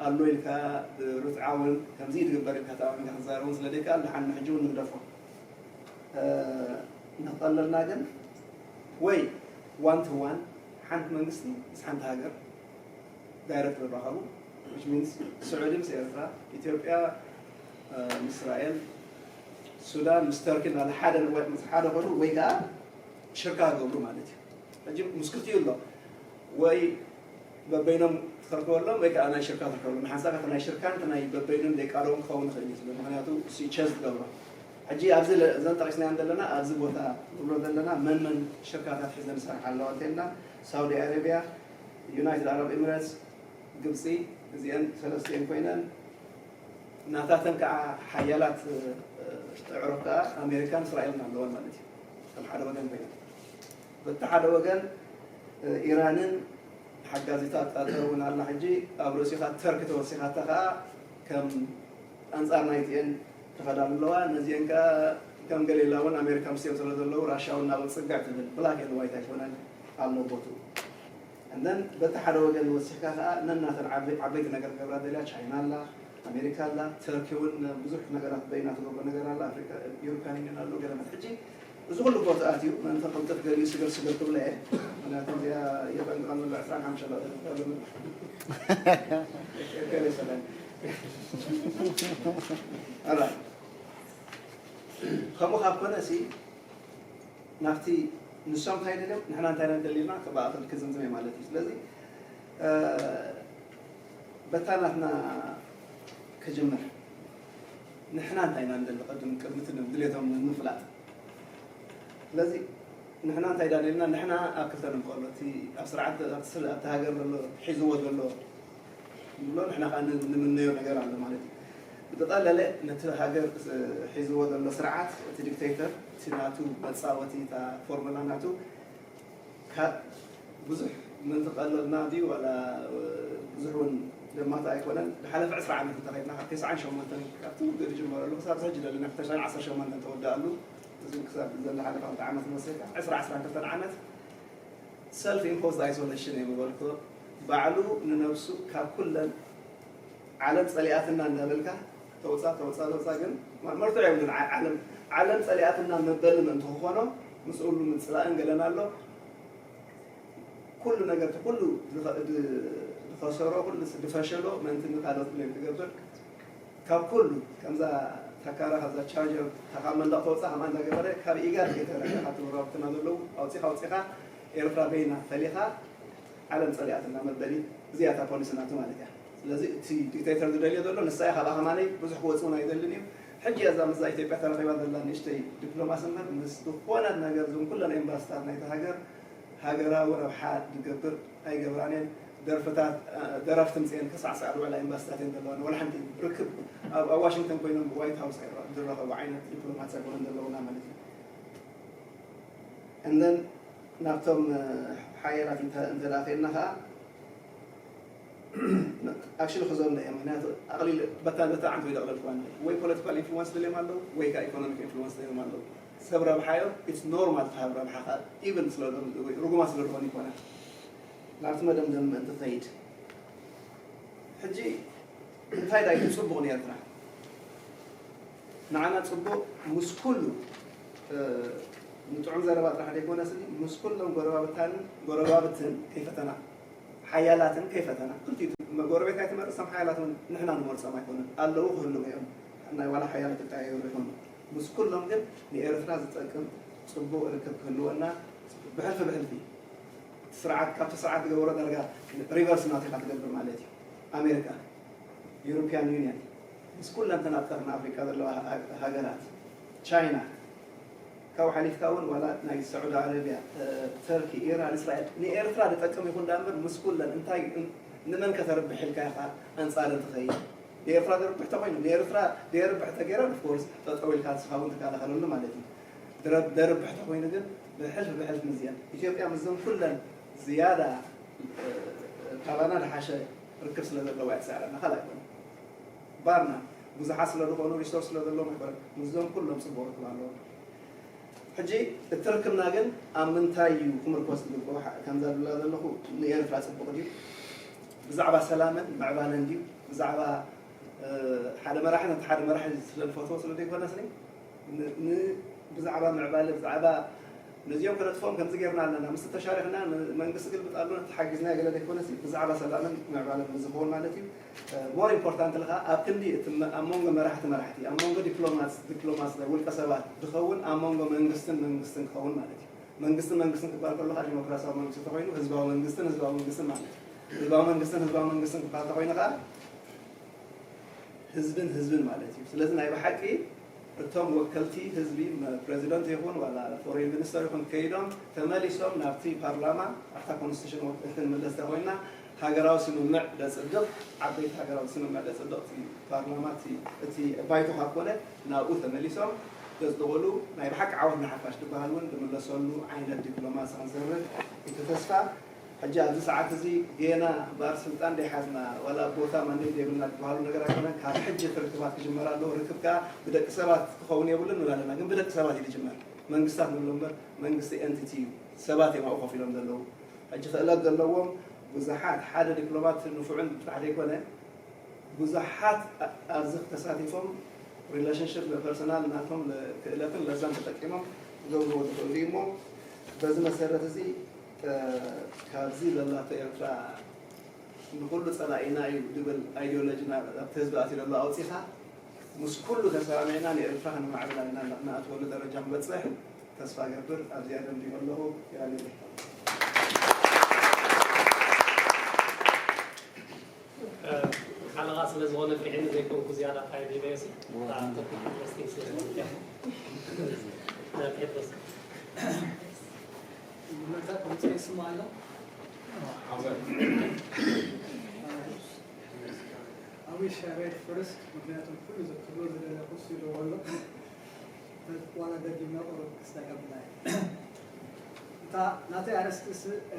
ኣሎ ኢልካ ርትዓውን ከምዚ ዝግበር ኢልካ ተኣሚንካ ክትዛረቡን ስለ ደይከኣል ደሓን ንሕጂ እውን ንግደፎ። እንተጠለልና ግን ወይ ዋን ቱ ዋን ሓንቲ መንግስቲ ምስ ሓንቲ ሃገር ዳይረክት ዝራኸቡ which means ስዑዲ ምስ ኤርትራ፣ ኢትዮጵያ ምስ እስራኤል፣ ሱዳን ምስ ተርኪ እናለ ሓደ ንወ- ምስ ሓደ ኮኑ ወይ ከዓ ሽርካ ገብሩ ማለት እዩ። ሕጂ ምስ ክልቲኡ ኣሎ ወይ በበይኖም ትኸርክበሎም ወይ ከዓ ናይ ሽርካ ትርከበሎም። ንሓንሳብ እቲ ናይ ሽርካን እቲ ናይ በበይኖም ደይቃለዎም ክኸውን ይኽእል እዩ። ስለ ምክንያቱ ቸዝ ትገብሮ ሕጂ ኣብዚ ለ- እዘን ጠቂስናየን ዘለና ኣብዚ ቦታ ንብሎ ዘለና መን መን ሽርካታት ሒዘን ይሰርሓ ኣለዋ እንተልና ሳውዲ ኣረቢያ፣ ዩናይትድ ኣረብ ኤምሬትስ፣ ግብፂ እዚአን ሰለስቲአን ኮይነን ናታተን ከዓ ሓያላት ኣዕሩኽ ከዓ ኣሜሪካን እስራኤልን ኣለወን ማለት እዩ። ከም ሓደ ወገን ኮይነን በቲ ሓደ ወገን ኢራንን ሓጋዚታት ቃጠር እውን ኣላ። ሕጂ ኣብ ርእሲኻ ተርኪ ተወሲኻታ ከዓ ከም ኣንፃር ናይቲአን ተኸዳሉ ኣለዋ። ነዚአን ከዓ ከም ገሌላ እውን ኣሜሪካ ምስኦም ስለ ዘለዉ ራሻ እውን ናብኡ ፅግዕ ትብል ብላክ ኤንድ ዋይት ኣይኮነን ኣሎ ቦትኡ። And then በቲ ሓደ ወገን ወሲኽካ ከዓ ነናተን ዓበ- ዓበይቲ ነገር ክገብራ ደልያ ቻይና ኣላ፣ ኣሜሪካ ኣላ፣ ተርኪ እውን ብዙሕ ነገራት በይና ትገብሮ ነገር ኣላ፣ ኣፍሪካ ዩሮፒያን ዩኒየን ኣሎ ገለመት። ሕጂ እዚ ኩሉ ቦትኣት እዩ ምእንቲ ቅልጥፍ ገሊኡ ስግር ስግር ክብለ እየ። ምክንያቱ እዚኣ የጠንቅቐን ዘሎ ዕስራን ሓሙሽተን ደቂቃ ኣለና። ገለ ሰላም ኣላ። ከምኡ ካብ ኮነ ሲ ናብቲ ንሶም እንታይ ደልዮም ንሕና እንታይ ኢና ደሊና ክበኣኸል ክዝምዝም እየ ማለት እዩ። ስለዚ በታ ናትና ክጅምር ንሕና እንታይ ኢና ንደሊ ቅድም ቅድሚ እቲ ድሌቶም ንምፍላጥ። ስለዚ ንሕና እንታይ ደሊና ንሕና ኣብ ክልተ ንምቀሎ እቲ ኣብ ስርዓት ኣብቲ ስር- ኣብቲ ሃገር ዘሎ ሒዝዎ ዘሎ ንብሎ ንሕና ከዓ ን- ንምነዮ ነገር ኣሎ ማለት እዩ። ብዝቐለለ ነቲ ሃገር ሒዝዎ ዘሎ ስርዓት እቲ ዲክቴተር እቲ ናቱ መፃወቲ እታ ፎርሙላ ናቱ ካብ ብዙሕ ምንትቐለልና ድዩ ዋላ ብዙሕ እውን ደማታ ኣይኮነን። ዝሓለፈ ዕስራ ዓመት እንተኸድና ካብ ተስዓን ሸሞንተን ካብቲ ውግእ ዝጅመረሉ ክሳብ ሕጂ ዘለና ክልተ ሽሕን ዓሰርተ ሸሞንተን ተወዳኣሉ እዚ ክሳብ ዘላ ሓለፋ ክልተ ዓመት ንወስድ ዕስራ ዕስራን ክልተን ዓመት ሰልፍ ኢምፖዝድ ኣይሶሌሽን እየ ምበልኩ። ባዕሉ ንነብሱ ካብ ኩለን ዓለም ፀሊኣትና እንዳበልካ ተውፃ ተውፃ ተውፃ ግን መርትዖ የብሉን። ዓለም ዓለም ፀሊኣትና መበሊ ምእንቲ ክኾኖ ምስ ኩሉ ምፅላእን ገለን ኣሎ። ኩሉ ነገር እቲ ኩሉ ዝኸሰሮ ኩሉ ዝፈሸሎ ምእንቲ ንካልኦት ብሌም ክገብር ካብ ኩሉ ከምዛ ተካራ ካብዛ ቻርጀር ተካብ መንደቕ ተወፃ ከምኣ እንዳገበረ ካብ ኢጋድ ከይተረፈ ካብቲ ጎረባብትና ዘለዉ ኣውፂኻ ኣውፂኻ ኤርትራ በይና ፈሊኻ ዓለም ፀሊኣትና መበሊ እዚኣ እታ ፖሊሲ ናቱ ማለት እያ። ስለዚ እቲ ዲክቴተር ዝደልዮ ዘሎ ንሳ እያ። ካብኣ ከማነይ ብዙሕ ክወፅእ እውን ኣይደልን እዩ። ሕጂ እያ እዛ ምስዛ ኢትዮጵያ ተረኺባ ዘላ ንእሽተይ ዲፕሎማሲ እምበር ምስ ዝኾነት ነገር እዞም ኩለን ኤምባስታት ናይቲ ሃገር ሃገራዊ ረብሓ ዝገብር ኣይገብራን እየን። ደርፍታት ደረፍቲ ምፅኤን ከሳዕስዓ ዝውዕላ ኤምባስታት እየን ዘለዋን ወላ ሓንቲ ርክብ ኣብ ዋሽንግተን ኮይኖም ዋይት ሃውስ ዝረኸቡ ዓይነት ዲፕሎማት ኣይኮነን ዘለውና ማለት እዩ። And then ናብቶም ሓያላት እንተ ደኣ ከድና ከዓ actually ክዞም እዮም ምክንያቱ ኣቕሊል በታ በታ ዓንቶ ይደቕለልኩዋ ወይ ፖለቲካል ኢንፍሉወንስ ደልዮም ኣለዉ ወይ ከዓ ኢኮኖሚክ ኢንፍሉወንስ ደልዮም ኣለዉ። ሰብ ረብሓ እዮም። It's normal ትሃብ ረብሓ ከዓ ኢቭን ስለ ርጉማ ስለ ዝኾኑ ይኮና ናብቲ መደምደም ምእንቲ ከይድ ሕጂ እንታይ ዳይ ጽቡቕ ንኤርትራ ንዓና ጽቡቕ ምስ ኩሉ ንጥዑም ዘረባ ጥራሕ ዘይኮነ ስኒ ምስ ኩሎም ጎረባብታን ጎረባብትን ከይፈተና ሓያላትን ከይፈተና ክልቲኡ ጎረቤት ኣይትመርጽ ም ሓያላት እውን ንሕና ንመርጾም ኣይኮኑን ኣለዉ ክህልዉ እዮም ናይ ዋላ ሓያላት ክቀያየሩ ይኾኑ ምስ ኩሎም ግን ንኤርትራ ዝጠቅም ጽቡቕ ርክብ ክህልወና ብሕልፊ ብሕልፊ እቲ ስርዓት ካብቲ ስርዓት ዝገበሮ ዳርጋ ሪቨርስ ናቲኻ ትገብር ማለት እዩ። ኣሜሪካ፣ ዩሮፒያን ዩኒየን፣ ምስ ኩለን ተን ኣብ ቀርኒ ኣፍሪቃ ዘለዋ ሃ- ሃገራት፣ ቻይና፣ ካብኡ ሓሊፍካ እውን ዋላ ናይ ሳዑዲ ዓረብያ፣ ተርኪ፣ ኢራን፣ እስራኤል ንኤርትራ ዝጠቅም ይኹን ዳኣ እምበር ምስ ኩለን እንታይ ንመን ከተርብሕ ኢልካ ኢኻ ኣንጻረን ትኸይድ? ንኤርትራ ዘርብሕ ተኾይኑ ንኤርትራ ዘየርብሕ ተገይራ ኦፍኮርስ ጠጠው ኢልካ ንስኻ እውን ትከላኸለሉ ማለት እዩ። ዘርብሕ ተኾይኑ ግን ብሕልፍ ብሕልፍ ምስዚአን ኢትዮጵያ ምስዞም ኩለን ዝያዳ ካባና ዝሓሸ ርክብ ስለ ዘለዋ እያ ትስዕረና ካልእ ኣይኮነን። ባርና ብዙሓት ስለ ዝኾኑ ሪሶርስ ስለ ዘለዎም ኣይኮነን ምስዞም ኩሎም ፅቡቕ ርክብ ኣለዎም። ሕጂ እቲ ርክብና ግን ኣብ ምንታይ እዩ ክምርኮስ ዝግብኦ? ከምዛ ዝብላ ዘለኹ ንኤርትራ ፅቡቕ ድዩ? ብዛዕባ ሰላምን ምዕባለን ድዩ? ብዛዕባ ሓደ መራሒ ነቲ ሓደ መራሒ ስለ ዝፈትዎ ስለ ዘይኮነስ ብዛዕባ ምዕባለ ብዛዕባ ነዚኦም ክነጥፍኦም ከምዚ ጌርና ኣለና ምስ ተሻሪኽና መንግስቲ ግልብጥ ኣሎ ተሓጊዝና ገለ ዘይኮነስ ብዛዕባ ሰላምን ምዕባለን ዝኸውን ማለት እዩ። ሞር ኢምፖርታንት ልኻ ኣብ ክንዲ እቲ ኣብ መንጎ መራሕቲ መራሕቲ ኣብ መንጎ ዲፕሎማት ዲፕሎማት ውልቀ ሰባት ዝኸውን ኣብ መንጎ መንግስትን መንግስትን ክኸውን ማለት እዩ። መንግስትን መንግስትን ክባል ከለኻ ዲሞክራሲያዊ መንግስቲ ተኮይኑ ህዝባዊ መንግስትን ህዝባዊ መንግስትን ማለት እዩ። ህዝባዊ መንግስትን ህዝባዊ መንግስትን ክባል ተኮይኑ ከዓ ህዝብን ህዝብን ማለት እዩ። ስለዚ ናይ ብሓቂ እቶም ወከልቲ ህዝቢ ፕሬዚደንት ይኹን ዋላ ፎሬን ሚኒስተር ይኹን ከይዶም ተመሊሶም ናብቲ ፓርላማ ኣብታ ኮንስቲቱሽን ወክልቲ ንመለስ ተኮይና ሃገራዊ ስምምዕ ደጽድቕ ዓበይቲ ሃገራዊ ስምምዕ ደጽድቕ እቲ ፓርላማ እቲ ባይቶ ካብ ኮነ ናብኡ ተመሊሶም ደጽድቕሉ ናይ ብሓቂ ዓወት ንሓፋሽ ዝበሃል እውን ዝምለሰሉ ዓይነት ዲፕሎማሲ ክንሰርሕ እቲ ተስፋ። ሕጂ ኣብዚ ሰዓት እዚ ጌና እምበኣር ስልጣን ዘይሓዝና ዋላ ቦታ ማንዴት ዘይብልና ዝበሃሉ ነገር ኣይኮነን። ካብ ሕጂ እቲ ርክባት ክጅመር ኣለዎ። ርክብ ከዓ ብደቂ ሰባት ክኸውን የብሉን ንብል ኣለና፣ ግን ብደቂ ሰባት እዩ ዝጅመር። መንግስታት ንብሎ እምበር መንግስቲ ኤንቲቲ እዩ። ሰባት እዮም ኣብኡ ኮፍ ኢሎም ዘለዉ። ሕጂ ክእለት ዘለዎም ብዙሓት ሓደ ዲፕሎማት ንፉዕን ጥራሕ ዘይኮነ ብዙሓት ኣብዚ ተሳቲፎም ሪሌሽንሽፕ ፐርሰናል ናቶም ክእለትን ለዛን ተጠቂሞም ክገብርዎ ዝኽእሉ እዩ እሞ በዚ መሰረት እዚ ካብዚ ዘላቶ ኤርትራ ንኩሉ ጸላኢና እዩ ዝብል ኣይዲዮሎጂ ኣብቲ ህዝቢ ኣትዩ ዘሎ ኣውፂኻ ምስ ኩሉ ተሰማሚዕና ንኤርትራ ከነማዕብላ ኢና ንኣትወሉ ደረጃ ክንበፅሕ ተስፋ ገብር ኣብዚኣ ደምዲመ ኣለኹ። ያኔ ሓለቓ ስለ ዝኾነ ፍሒኒ ዘይኮንኩ ዝያዳ ታይ ቢበየሲ ቶፒክ ኢንትረስቲንግ ስለ ዝኾነ ያ ና ጴጥሮስ መታ ቁምፀ ይስማ ኣሎ ኣዊ ሻሬድ ፍርስት ምክንያቱም ኩሉ ዘክብሎ ዝደለኩ ስሉ ኣሎ ዋላ ደጊምና ቁሩብ ክስተጋብና እታ ናተይ ኣረስቲ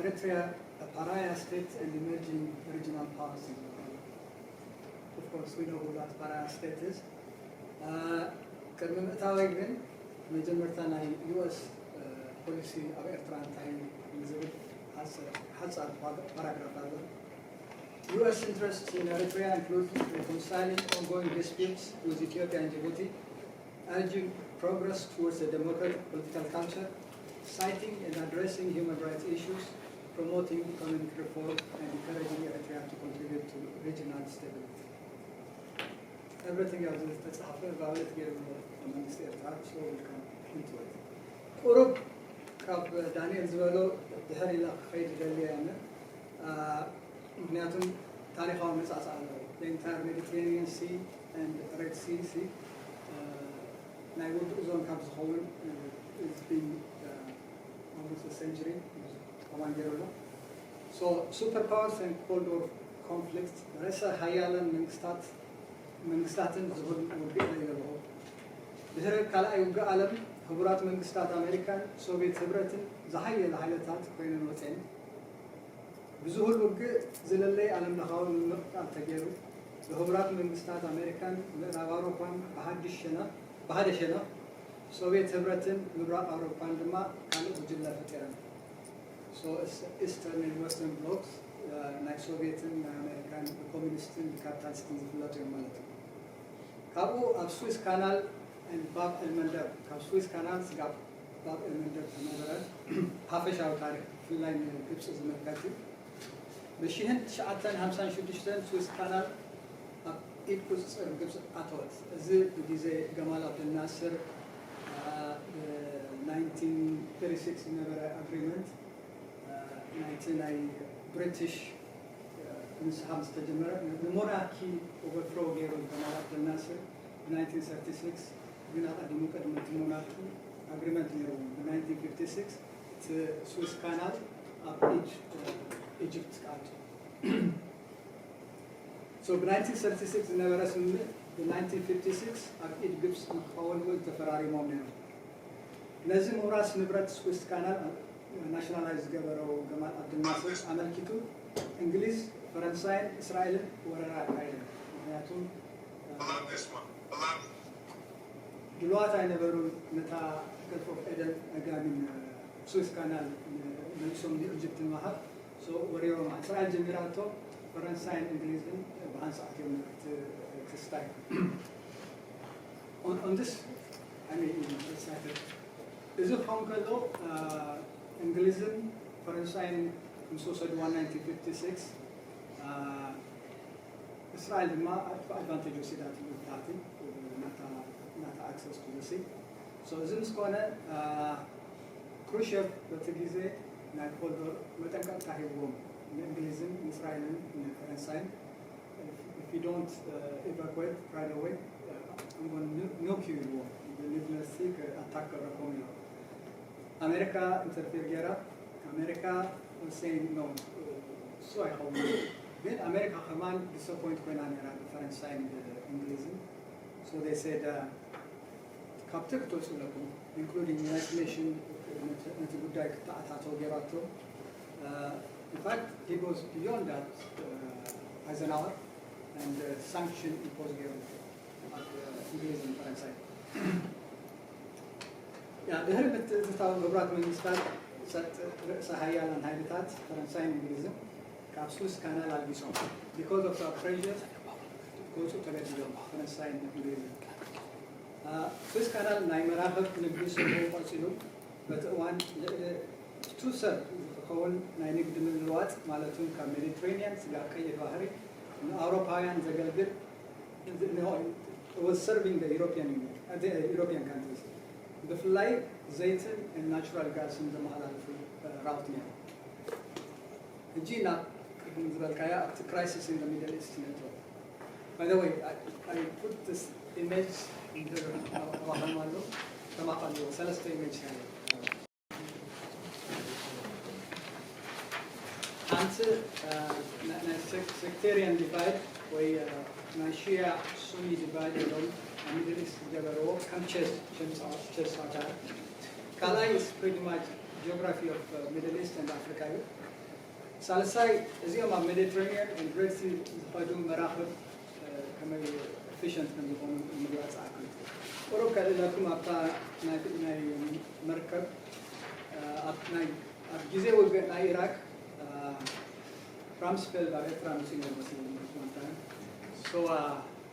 ኤሪትሪያ A pariah state and emerging regional powers ይበሃል። Of course, we know who that pariah state is. ቅድሚ ምእታወይ ግን መጀመርታ ናይ ዩኤስ ፖሊሲ ኣብ ኤርትራ እንታይ ዝብል ሓፃር ፓራግራፍ ኣሎ። U S interests in Eritrea include reconciling ongoing disputes with Ethiopia and Djibouti, urging progress towards a democratic political culture, citing and addressing human rights issues, promoting economic reform, and encouraging Eritrea to contribute to regional stability. Everything else is ተጻፈ ቫዮሌት ገይሩ መንግስቲ ኤርትራ so we can into it. ቁሩብ ካብ ዳንኤል ዝበሎ ድሕር ኢለ ክኸይድ ይደሊ እየ ምክንያቱም ታሪኻዊ መጻጻ ኣለዎ። The entire Mediterranean Sea and Red Sea ናይ ውግእ ዞን ካብ ዝኸውን it's been almost a century ከማን ገይሩ ኣሎ። So super powers and cold war conflict ርእሰ ሃያላን መንግስታት መንግስታትን ዝብል ውግእ ርኢ ኣለኹ። ድሕሪ ካልኣይ ውግእ ዓለም ህቡራት መንግስታት ኣሜሪካን ሶቪየት ህብረትን ዝሓየለ ሓይልታት ኮይነን ወፅየን። ብዝሁል ውግእ ዝለለይ ዓለምለኻዊ ምምቕቃል ተገይሩ፣ ብሕቡራት መንግስታት ኣሜሪካን ምዕራብ ኣውሮፓን ብሓድሽ ሸነኽ፣ ብሓደ ሸነኽ፣ ሶቪየት ህብረትን ምብራቕ ኣውሮፓን ድማ ካልእ ጉጅለ ፈጢረን። So ኢስተርን ኤንድ ዌስተርን ብሎክስ ናይ ሶቪየትን ናይ ኣሜሪካን ብኮሚኒስትን ብካፒታሊስትን ዝፍለጡ እዮም ማለት እዩ። ካብኡ ኣብ ስዊስ ካናል ባብ ኤልመንደብ ካብ ስዊስ ካናል ስጋብ ባብ ኤልመንደብ ዝነበረ ሓፈሻዊ ታሪክ ብፍላይ ንግብፂ ዝምልከት እዩ። ብሽሕን ትሽዓተን ሓምሳን ሽዱሽተን ስዊስ ካናል ኣብ ኢድ ቁፅፅር ግብፂ ኣተወት። እዚ ብግዜ ገማል ኣብደልናስር ናይንቲን ተርቲ ሲክስ ዝነበረ ኣግሪመንት ናይቲ ናይ ብሪቲሽ ንስሓ ምስ ተጀመረ ንሞናርኪ ኦቨርትሮ ገይሩ ጀማል ዓብደልናስር ብ ናይንቲን ተርቲ ሲክስ ግን ኣቐዲሙ ቅድሚ እቲ ሞናርኪ ኣግሪመንት ነይርዎም ብ ናይንቲን ፊፍቲ ሲክስ እቲ ስዊስ ካናል ኣብ ኢጅ ኢጅፕት ክኣቱ So ብ ናይንቲን ተርቲ ሲክስ ዝነበረ ስምምዕ ብ ናይንቲን ፊፍቲ ሲክስ ኣብ ኢድ ግብፂ ንክኸውን ውዕል ተፈራሪሞም ነይሮም። ነዚ ምውራስ ንብረት ስዊስ ካናል ናሽናላይዝ ዝገበረው ገማል ዓብድልናስር ኣመልኪቱ እንግሊዝ፣ ፈረንሳይን እስራኤልን ወረራ ኣካይደን። ምክንያቱ ድልዋት ኣይነበሩን ነታ ገልፍ ኦፍ ኤደን ኣጋሚን ስዊስ ካናል መልሶም ንኢጅፕት ንምሃብ ወሪሮም እስራኤል ጀሚራቶ ፈረንሳይን እንግሊዝን ብሃንሳዕ እዮም ክስታይ on this እዚ ክኸውን ከሎ እንግሊዝን ፈረንሳይን ምስ ወሰድዋ ናይንቲን ፊፍቲ ሲክስ እስራኤል ድማ ኣድቫንቴጅ ወሲዳትሉ ብታሕቲ ናታ ኣክሰስ ቱ ዘ ሲ እዚ ምስ ኮነ ክሩሸቭ በቲ ግዜ ናይ ኮልድ ዎር መጠንቀቕታ ሂብዎም ንእንግሊዝን ንእስራኤልን ንፈረንሳይን if you don't evacuate right away I'm going to nuke you ኢልዎም ብኒክለር ሲ ኣታክ ክገብረኩም ኢሎም ኣሜሪካ ኢንተርፌር ገይራ ኣሜሪካ say no እሱ ኣይኸውን ግን ኣሜሪካ ከማን ዲስኣፖይንት ኮይና ነራ ብፈረንሳይን ብእንግሊዝን so they said ካብቲ ክትወፅኡ ኣለኩም including United Nation ነቲ ጉዳይ ክተኣታተው ገይራቶ in fact he goes beyond that Eisenhower and sanction impose ገይሩ ኣብ እንግሊዝን ፈረንሳይን ድሕሪ ምትእትታው ሕቡራት መንግስታት ርእሰ ሓያላን ሓይልታት ፈረንሳይን እንግሊዝን ካብ ስዊስ ካናል ኣልጊሶም because of pressure ክወፁ ተገዲዶም ፈረንሳይን እንግሊዝን ስዊስ ካናል ናይ መራኽብ ንግዲ ስርሑ ቀፂሉ በቲ እዋን ልዕሊ ቱ ሰብ ዝኸውን ናይ ንግዲ ምልዋጥ ማለት እውን ካብ ሜዲትሬኒያን ስጋብ ቀይሕ ባሕሪ ንኣውሮፓውያን ዘገልግል was serving the European Union, uh, the European countries. ብፍላይ ዘይትን ናቹራል ጋስን ዘመሓላልፉ ራውት ነይሩ። ሕጂ ናብ ቅድም ዝበልካያ ኣብቲ crisis in the Middle East ነእትዎ። By the way, I, I put this image in the ኣባኸም ኣሎ ተማቐልዎ ሰለስተ ኢሜጅ ያለ ሓንቲ ናይ sectarian divide ወይ ናይ ሺያ ሱኒ ዲቫይድ ኢሎም ኣብ ሚድል ኢስት ዝገበርዎ ከም ቸስ ቸስ ኣታ ካልኣይ is pretty much geography of Middle East and Africa እዩ። ሳልሳይ እዚኦም ኣብ ሜዲትራኒያን and Red Sea ዝኸዱ መራኽብ ከመይ efficient ከም ዝኾኑ ምግላፅ ኣክል ቁሩብ ከልእለኩም ኣብታ ናይ መርከብ ኣብ ግዜ ውግእ ናይ ኢራቅ ራምስፌልድ ኣብ ኤርትራ መፂኡ ነይሩ መሲሉ one time so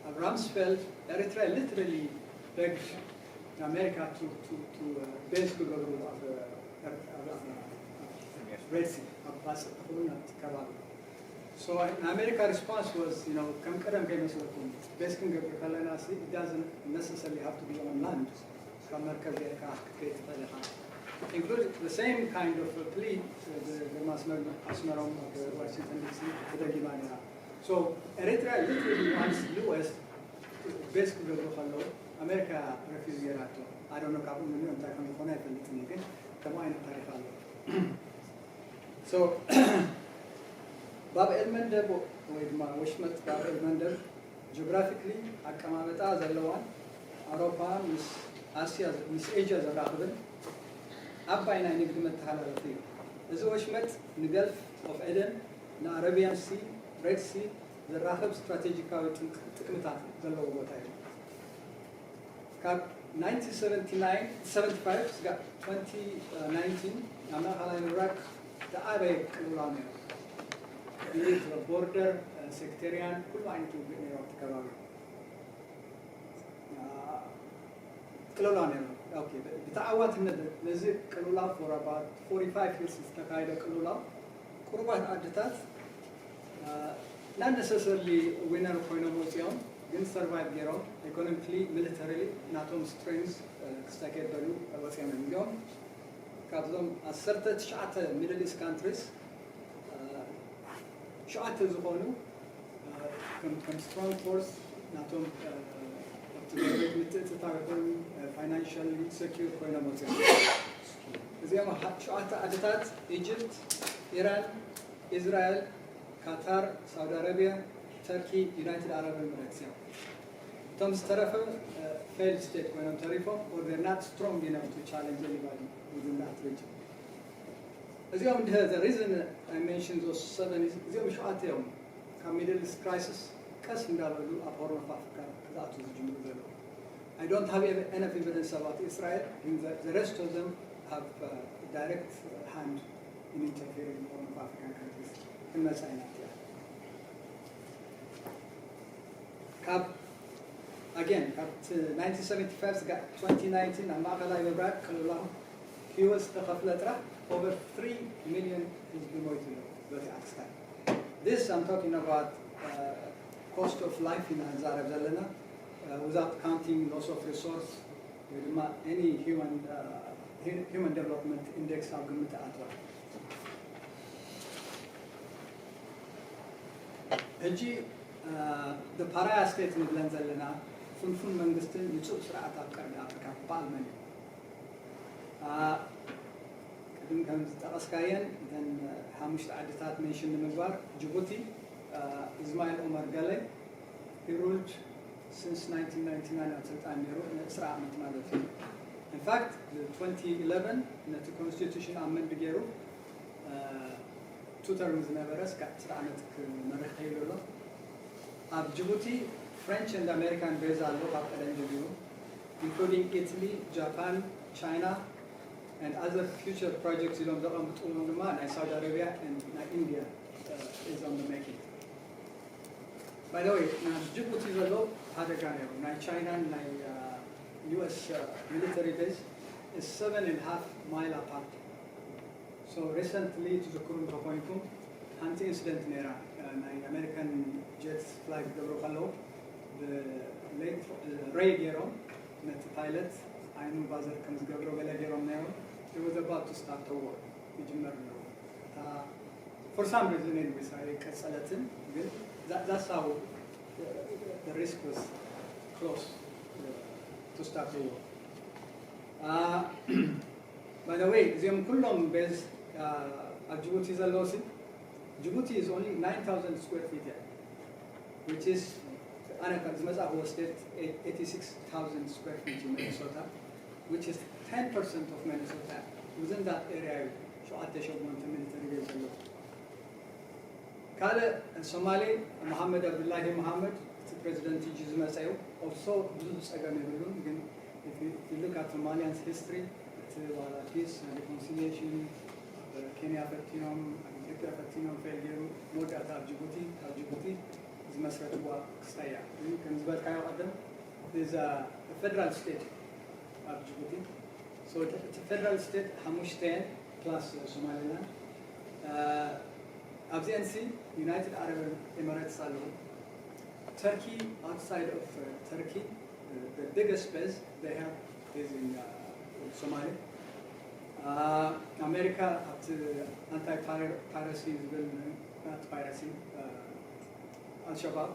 ኣብ ራምስፌልድ ኤርትራ literally begged ኣሜሪካ to to to base ክገብሩ ኣብ Red Sea ኣብ ባፅዕ ትኸውን ኣብቲ ከባቢ So ናይ ኣሜሪካ response was you know ከም ቀደም ከይመስለኩም base ክንገብር ከለና it doesn't necessarily have to be on land ካብ መርከብ ጌርካ ክትከይድ ትኽእል ኢኻ include the same kind of plea ግርማ ኣስመሮም ኣብ ዋሽንግተን ዲሲ ተደጊማ ነራ so ኤርትራ literally wants U S base ክገብሩ ከለዉ ኣሜሪካ refuse ጌራቶ I don't know ካብኡ ንሚኦ እንታይ ከም ዝኾነ ኣይፈልጥን ግን ከምኡ ዓይነት ታሪክ ኣሎ so ባብ ኤልመንደብ ወይ ድማ ወሽመጥ ባብ ኤልመንደብ geographically ኣቀማመጣ ዘለዋን ኣውሮፓ ምስ ኣስያ ምስ ኤዥያ ዘራኽብን ዓባይ ናይ ንግዲ መተሓላለፊ እዩ። እዚ ወሽመጥ ንገልፍ ኦፍ ኤደን ንኣረቢያን ሲ ሬድ ሲ ዘራኽብ ስትራቴጂካዊ ጥቅምታት ዘለዎ ቦታ እዩ። ካብ ናይንቲን ሰቨንቲ ናይን ሰቨንቲ ፋይቭ ስጋብ ትወንቲ ናይንቲን ኣብ ማእኸላይ ምብራቅ ዝዓበየ ቅልውላው ነይሩ። ብቦርደር ሴክተሪያን ኩሉ ዓይነት ውግእ ነይሩ ኣብቲ ከባቢ ቅልውላው ነይሩ። ብተዓዋትነት ነዚ ቅልውላው for about forty five years ዝተካየደ ቅልውላው ቁሩባት ዓድታት not necessarily winner ኮይኖም ወፂኦም ግን survive ገይሮም economically militarily ናቶም strength ክስተኬበሉ ወፂኦም እዮም እዚኦም ካብዞም ዓሰርተ ትሽዓተ Middle East countries ሸዓተ ዝኾኑ ከም ከም strong force ናቶም ኣብቲ ጎረቤት ምትእትታው ይኹን financially secure ኮይኖም ወፅኦም። እዚኦም ሸዓተ ዓድታት ኢጅፕት፣ ኢራን፣ ኢዝራኤል፣ ካታር፣ ሳውዲ ኣረቢያ፣ ተርኪ፣ ዩናይትድ ኣረብ ኤምሬትስ እዮም። እቶም ዝተረፈ failed state ኮይኖም ተሪፎም or they're not strong enough to challenge anybody within that region። እዚኦም the reason I mention those seven is እዚኦም ሸዓተ እዮም ካብ Middle East crisis ቀስ እንዳበሉ ኣብ Horn of Africa ክኣቱ ዝጅምሩ ዘለዉ። I don't have enough evidence about Israel and the, the rest of them have uh, direct hand in interfering in Horn of African countries። ክንመጻ ኢና እቲኣ ካብ again ካብ nineteen seventy-five ስጋዕ twenty nineteen ኣብ ማእኸላይ ምብራቕ ከለላኹ ህይወት ዝተኸፍለ ጥራሕ over three million ህዝቢ ሞይቱ ኣሎ በቲ ኣክስታት። This I'm talking about uh, cost of life ኢና ንዛረብ ዘለና uh, without counting loss of resource ወይ ድማ any human uh, human development index ኣብ ግምት ኣትዋ። ሕጂ the pariah state ንብለን ዘለና ፍንፉን መንግስትን ንፁእ ስርዓት ኣብ ቀርኒ ኣፍሪካ ክበሃል መን እዩ? ቅድም ከም ዝጠቐስካየን እተን ሓሙሽተ ዓድታት mention ንምግባር ጅቡቲ ኢስማኤል ኦመር ገለ he ruled since nineteen ninety-nine ኣብ ስልጣን ነይሩ ንዕስራ ዓመት ማለት እዩ። In fact twenty eleven ነቲ constitution amend ገይሩ two term ዝነበረ እስካዕ ዕስራ ዓመት ክመርሕ ተይሉ ኣሎ። ኣብ ጅቡቲ French and American base ኣሎ ካብ ቀደም ጀሚሩ including Italy, Japan, China and other future projects ኢሎም ዘቐምጥዎም ድማ ናይ ሳውዲ ኣረቢያ and ናይ ኢንዲያ is on the making። By the way ናብ ጅቡቲ ዘሎ ሓደጋ ነይሩ ናይ ቻይናን ናይ US military base is seven and half mile apart። So recently ትዝክሩ እንተኮይንኩም ሓንቲ incident ነይራ ናይ American jets fly ክገብሩ ከለዉ ብሬይ ገይሮም ነቲ pilot ዓይኑ ባዘር ከም ዝገብሮ ገለ ገይሮም ነይሮም። It was about to start a war ይጅመር ነይሩ። For some reason anyways ኣይቀጸለትን ግን that's how the risk was close to start a war። By the way እዚኦም ኩሎም base ኣብ ጅቡቲ ዘለዉ ሲ Djibouti is only nine thousand square feet እያ which is ኣነ ካብ ዝመጻእክዎ state eighty-six thousand square feet እዩ Minnesota which is ten percent of Minnesota። Within that area እዩ ሸውዓተ ሸሞንተ military base ዘለዎ። ካልእ ሶማሌ መሓመድ ኣብዱላሂ መሓመድ እቲ ፕሬዚደንት ሕጂ ዝመጸ እዩ። Also ብዙሕ ጸገም የብሉን ግን if you look at Somalians history እቲ ዋላ peace and reconciliation ኣብ ኬንያ ፈቲኖም ኣብ ኢትዮጵያ ፈቲኖም fail ገይሩ መወዳእታ ኣብ ጅቡቲ ካብ ጅቡቲ ዝመስረትዋ ክስታይ እያ። ግን ከም ዝበልካዮ ቀደም is a federal state ኣብ ጅቡቲ። So እቲ federal state ሓሙሽተ እየን plus Somaliland። ኣብዚአን ሲ United Arab Emirates ኣለዉ። Turkey outside of Turkey the biggest base they have is in Somalia። ኣሜሪካ ኣብቲ anti piracy ዝብል not piracy ኣልሸባብ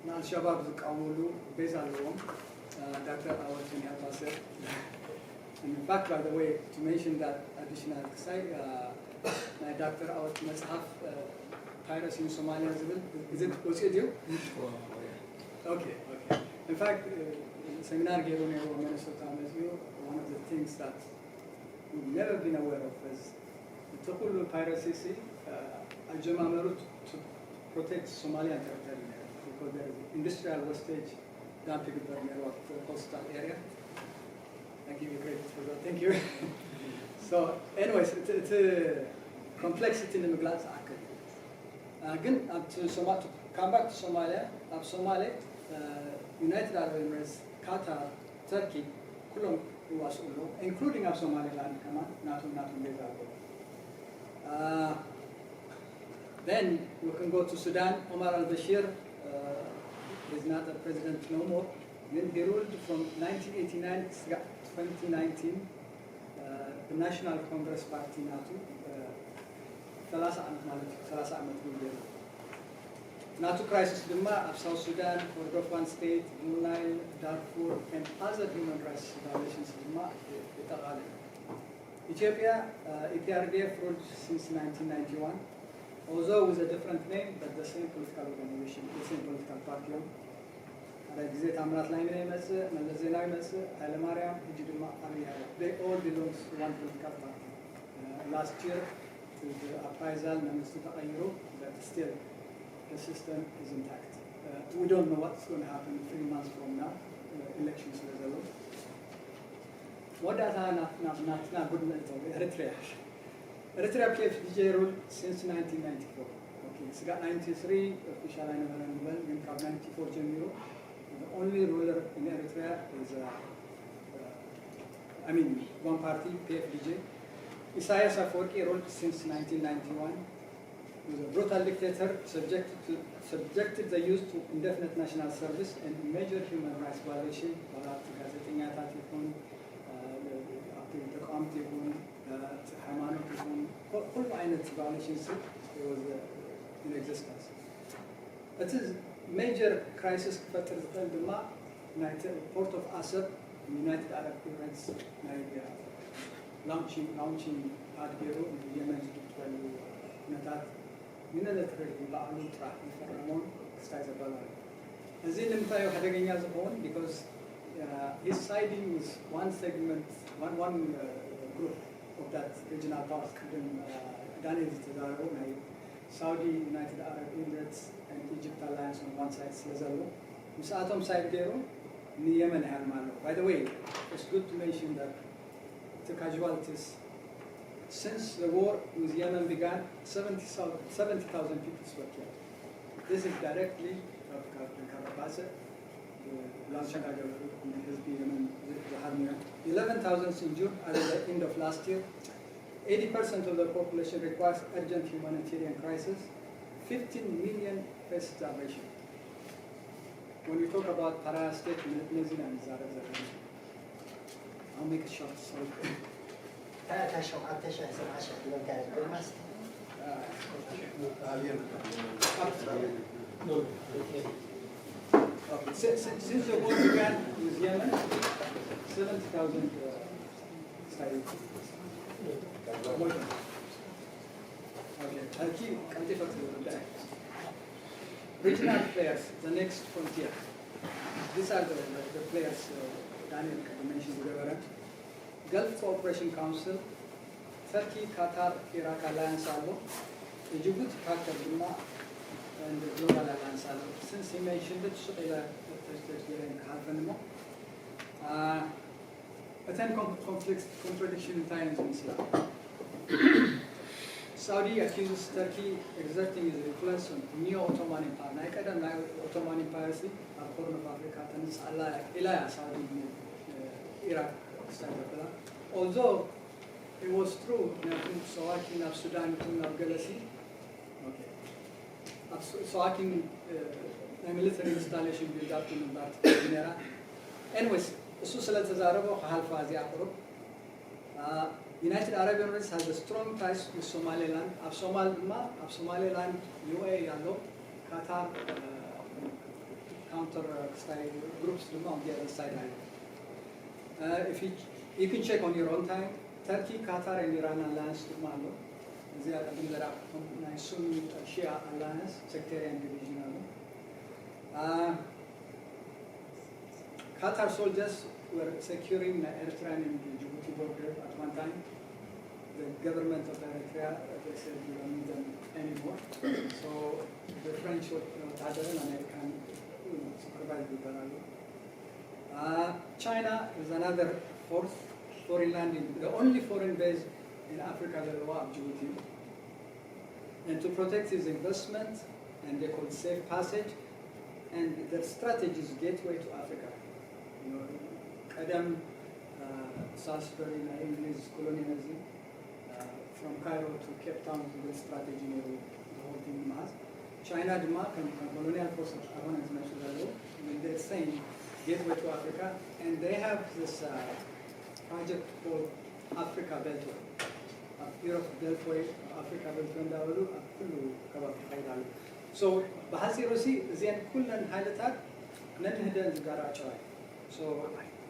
ንኣልሸባብ ዝቃወምሉ base ኣለዎም። ዳክተር ኣወት ቢን ኣልባስር In fact, by the way, to mention that additional ክሳይ ናይ ዳክተር ኣወት መፅሓፍ Piracy in Somalia ዝብል ግዜ ወፂኡ ድዩ? Okay, okay. In fact, seminar ገይሩ ነይሩ Minnesota መፅኡ one of the things that we've never been aware of is እቲ ኩሉ piracy ሲ ኣጀማመሩ to protect Somalian territory ነይሩ because there is industrial wastage dump ይግበር ነይሩ ኣብ coastal area። I give you credit for that. Thank you. So anyways እቲ complexity ንምግላፅ ዝኣክል ግን ኣብቲ come back to Somalia ኣብ ሶማሌ United Arab Emirates፣ ካታር፣ ተርኪ ኩሎም ይዋስኡ ኣለዉ including ኣብ ሶማሌላንድ ከማን ናቶም ናቶም ቤዛ ኣለዉ። Then we can go to Sudan. Omar al-Bashir uh, is not a president no more. Then he ruled from nineteen eighty-nine እስካዕ twenty nineteen. Uh, ናሽናል ኮንግረስ ፓርቲ ናቱ ሰላሳ ዓመት ማለት እዩ። ሰላሳ ዓመት ሙሉ ገይሩ። ናቱ ክራይሲስ ድማ ኣብ ሳውት ሱዳን፣ ኮርዶፋን ስቴት፣ ብሉ ናይል፣ ዳርፉር and other human rights violations ድማ የጠቓልል። ኢትዮጵያ፣ ኢፒአርዲኤፍ ruled since nineteen ninety-one, although with a different name, but the same political organization, the same political party እዮም። ሓደ ግዜ ታምራት ላይኔ ይመጽእ፣ መለስ ዜናዊ ይመጽእ፣ ሃይለማርያም፣ ሕጂ ድማ ኣብይ ኣሕመድ። They all belong to one political party. Last year, with the appraisal መንግስቱ ተቐይሩ, but still the system is intact. We don't know what's going to happen three months from now, election ስለ ዘሎ። መወዳእታ ናትና ጉድ ንእተው። ኤርትሪያ፣ ኤርትሪያ ፒኤፍዲጂ ruled since nineteen ninety-four. ስጋዕ ninety-three ኦፊሻል ኣይነበረን ንበል፣ ግን ካብ ninety-four ጀሚሩ only ruler in Eritrea is I mean one party, ፒኤፍዲጂ. ኢሳያስ ኣፈወርቂ ruled since nineteen ninety-one, was a brutal dictator, subjected to subjected the youth to indefinite national service and major human rights violation. ዋላ እቲ ጋዜጠኛታት ይኹን፣ ኣብቲ ተቃወምቲ ይኹን፣ ሃይማኖት ይኹን፣ ኩሉ ዓይነት violation in existence። እቲ ሜጀር ክራይሲስ ክፈጥር ዝኽእል ድማ ናይ ፖርት ኦፍ ኣሰብ ዩናይትድ ኣረብ ኤምሬትስ ናይ ላውንቺንግ ላውንቺንግ ፓድ ገይሩ ንየመን ዝግበሉ ኩነታት ዩኒላተራሊ ባዕሉ ጥራሕ ዝፈረሞን ክስታይ ዘበሎ እዩ። እዚ ንምንታይ እዩ ሓደገኛ ዝኸውን? Because he's siding with one segment, one one group of that regional powers። ቅድም ዳንኤል ዝተዛረቡ ናይ ሳውዲ፣ ዩናይትድ ኣረብ ኤምሬትስ and Egypt alliance on one side ስለ ዘሎ ምስኣቶም ሳይድ ገይሩ ንየመን ይሃርም ኣሎ። By the way, it's good to mention that the casualties since the war with Yemen began, seventy thousand people were killed. This is directly ካብ ጠንካራ ባጽዕ ላውንች እንዳገበሩ ንህዝቢ የመን ዝሃርሙ እዮም። Eleven thousand injured as of the end of last year. Eighty percent of the population requires urgent humanitarian crisis. Fifteen million face starvation. When we talk about pariah state, ነዚ ኢና ንዛረብ ዘለና። I'll make it short, sorry. እታ ሸውዓተ ሺሕ ሰብዓ ሺሕ ትብል እንታይ እያ? ጎልማስ? Okay, si- si- since the war began with Yemen, seventy thousand uh, started. Okay, I'll keep ቀልጢፈ ክብል። Regional players, the next frontier. These are the, the, the players uh, Daniel mentioned ዝገበረ። Gulf Cooperation Council፣ ተርኪ፣ ካታር፣ ኢራክ ኣላያንስ ኣሎ። የጅቡቲ ፓርትነር ድማ እንደ ግሎባል ኣላያንስ ኣሎ። Since he mentioned it, ሱቕ ኢለ ተሽተሽ ገይረ ክሓልፈን እሞ እተን ኮንፍሊክት ኮንትራዲክሽን እንታይ እየን ዝምስላ? Saudi accuses Turkey exerting his influence on neo Ottoman Empire. ናይ ቀደም ናይ ኦቶማን ኢምፓየር ሲ ኣብ ሆርን ኦፍ ኣፍሪካ ተንስእ ኣላ ኢላ እያ ሳውዲ ኢራቅ ክሳይ ዘበላ። Although it was true ምክንያቱ ሰዋኪ ናብ ሱዳን ይኹን ናብ ገለሲ ሰዋኪን ናይ ሚሊተሪ ኢንስታሌሽን ቢልድ ኣፕ ንምግባር ትገብር ነይራ። Anyways እሱ ስለ ዝተዛረቦ ክሓልፋ እዚኣ ቁሩብ። United Arab Emirates has a strong ties with Somaliland። ኣብ ሶማል ድማ ኣብ ሶማሌላንድ ዩኤኢ ኣሎ። ካታር ካውንተር ክስታይ ግሩፕስ ድማ on the other side ኣሎ። If you, you can check on your own time። ተርኪ፣ ካታር and ኢራን ኣላያንስ ድማ ኣሎ። እዚኣ ቅድም ዘረኣኹም ናይ ሱኒ ሺያ ኣላያንስ ሴክቴሪያን ዲቪዥን ኣሎ። Qatar soldiers were securing the Eritrean and Djibouti border at one time. The government of Eritrea, they said, "We don't need them anymore." So the French ወታደርን ኣሜሪካን supervise ይባላሉ። China is another fourth foreign land, the only foreign base in Africa ዘለዋ ኣብ ጅቡቲ። And to protect his investment, and they call safe passage, and their strategy is gateway to Africa. You know, ቀደም ሳልስበሪ ናይ እንግሊዝ ኮሎኒያሊዝም from Cairo to Cape Town ዝብል ስትራቴጂ ነይሩ። The whole thing መዓዝ ቻይና ድማ ከም ኮሎኒያል ፎርስ ኣኾነ ዝመፁ ዘለዉ። They're saying gateway to Africa, and they have this uh, project called ኣፍሪካ ቤልትወይ፣ ኣብ ኢሮፕ ቤልትወይ፣ ኣብ ኣፍሪካ ቤልትወይ እንዳበሉ ኣብ ኩሉ ከባቢ ይኸይድ ኣሎ። So ብሓፂሩ ሲ እዚአን ኩለን ሓይልታት ነንህደን ዝጋራጨዋ እዩ። So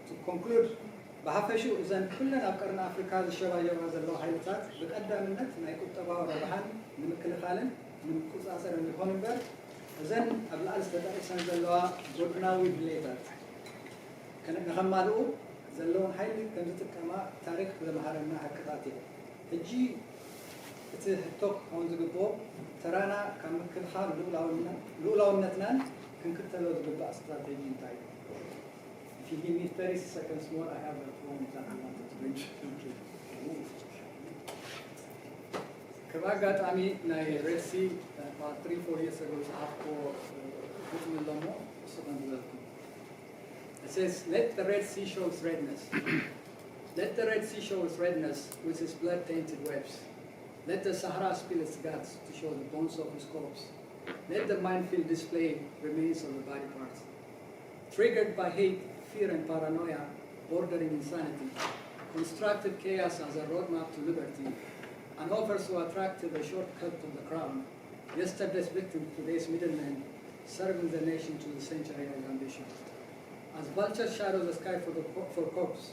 to conclude፣ ብሓፈሽኡ እዘን ኩለን ኣብ ቀርኒ ኣፍሪካ ዝሸባየባ ዘለዋ ሓይልታት ብቀዳምነት ናይ ቁጠባዊ ረብሓን ንምክልኻልን ንምቁፃፀርን ይኾን እምበር፣ እዘን ኣብ ላዕሊ ዝተጠቂሰን ዘለዋ ጎድናዊ ድሌታት ንኸማልኡ ዘለውን ሓይሊ ከም ዝጥቀማ ታሪክ ዘምሃረና ሓቅታት እዮም። ሕጂ እቲ ሕቶ ክኸውን ዝግብኦ፣ ተራና ካብ ምክልኻል ልኡላውነትናን ክንክተሎ ዝግባእ ስትራቴጂ እንታይ እዩ? If you give me thirty seconds more, I have a point that I wanted to mention. ከም ኣጋጣሚ ናይ ሬድ ሲ about three four years ago ዝሓፍኮ ግጥሚ ኣለሞ እሱ ከም ዝበልኩም It says, let the Red Sea show its redness. Let the Red Sea show its redness with its blood tainted waves. Let the Sahara spill its guts to show the bones of its corpse. Let the minefield display remains of the body parts. Triggered by hate, fear, and paranoia bordering insanity, constructed chaos as a roadmap to liberty, and offers so attractive a shortcut to the crown, yesterday's victim, today's middleman, serving the nation to the century-old ambition. As vultures shadow the sky for, the, for corpse,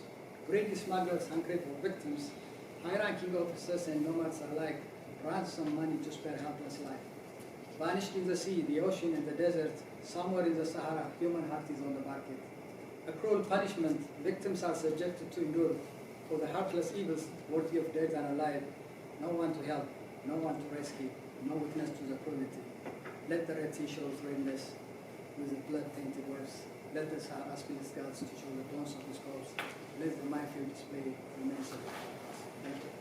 greedy smugglers hungry for victims, high-ranking officers and nomads alike ransom money to spare helpless life. Vanished in the sea, the ocean, and the desert, somewhere in the Sahara, human heart is on the market. A cruel punishment victims are subjected to endure for the heartless evils worthy of dead and alive. No one to help, no one to rescue, no witness to the cruelty. Let the Red Sea show its redness with the blood-tainted waves. Let the Sahara spill its guts to show the bones of its corpse. Let the minefield display remains of the Thank you.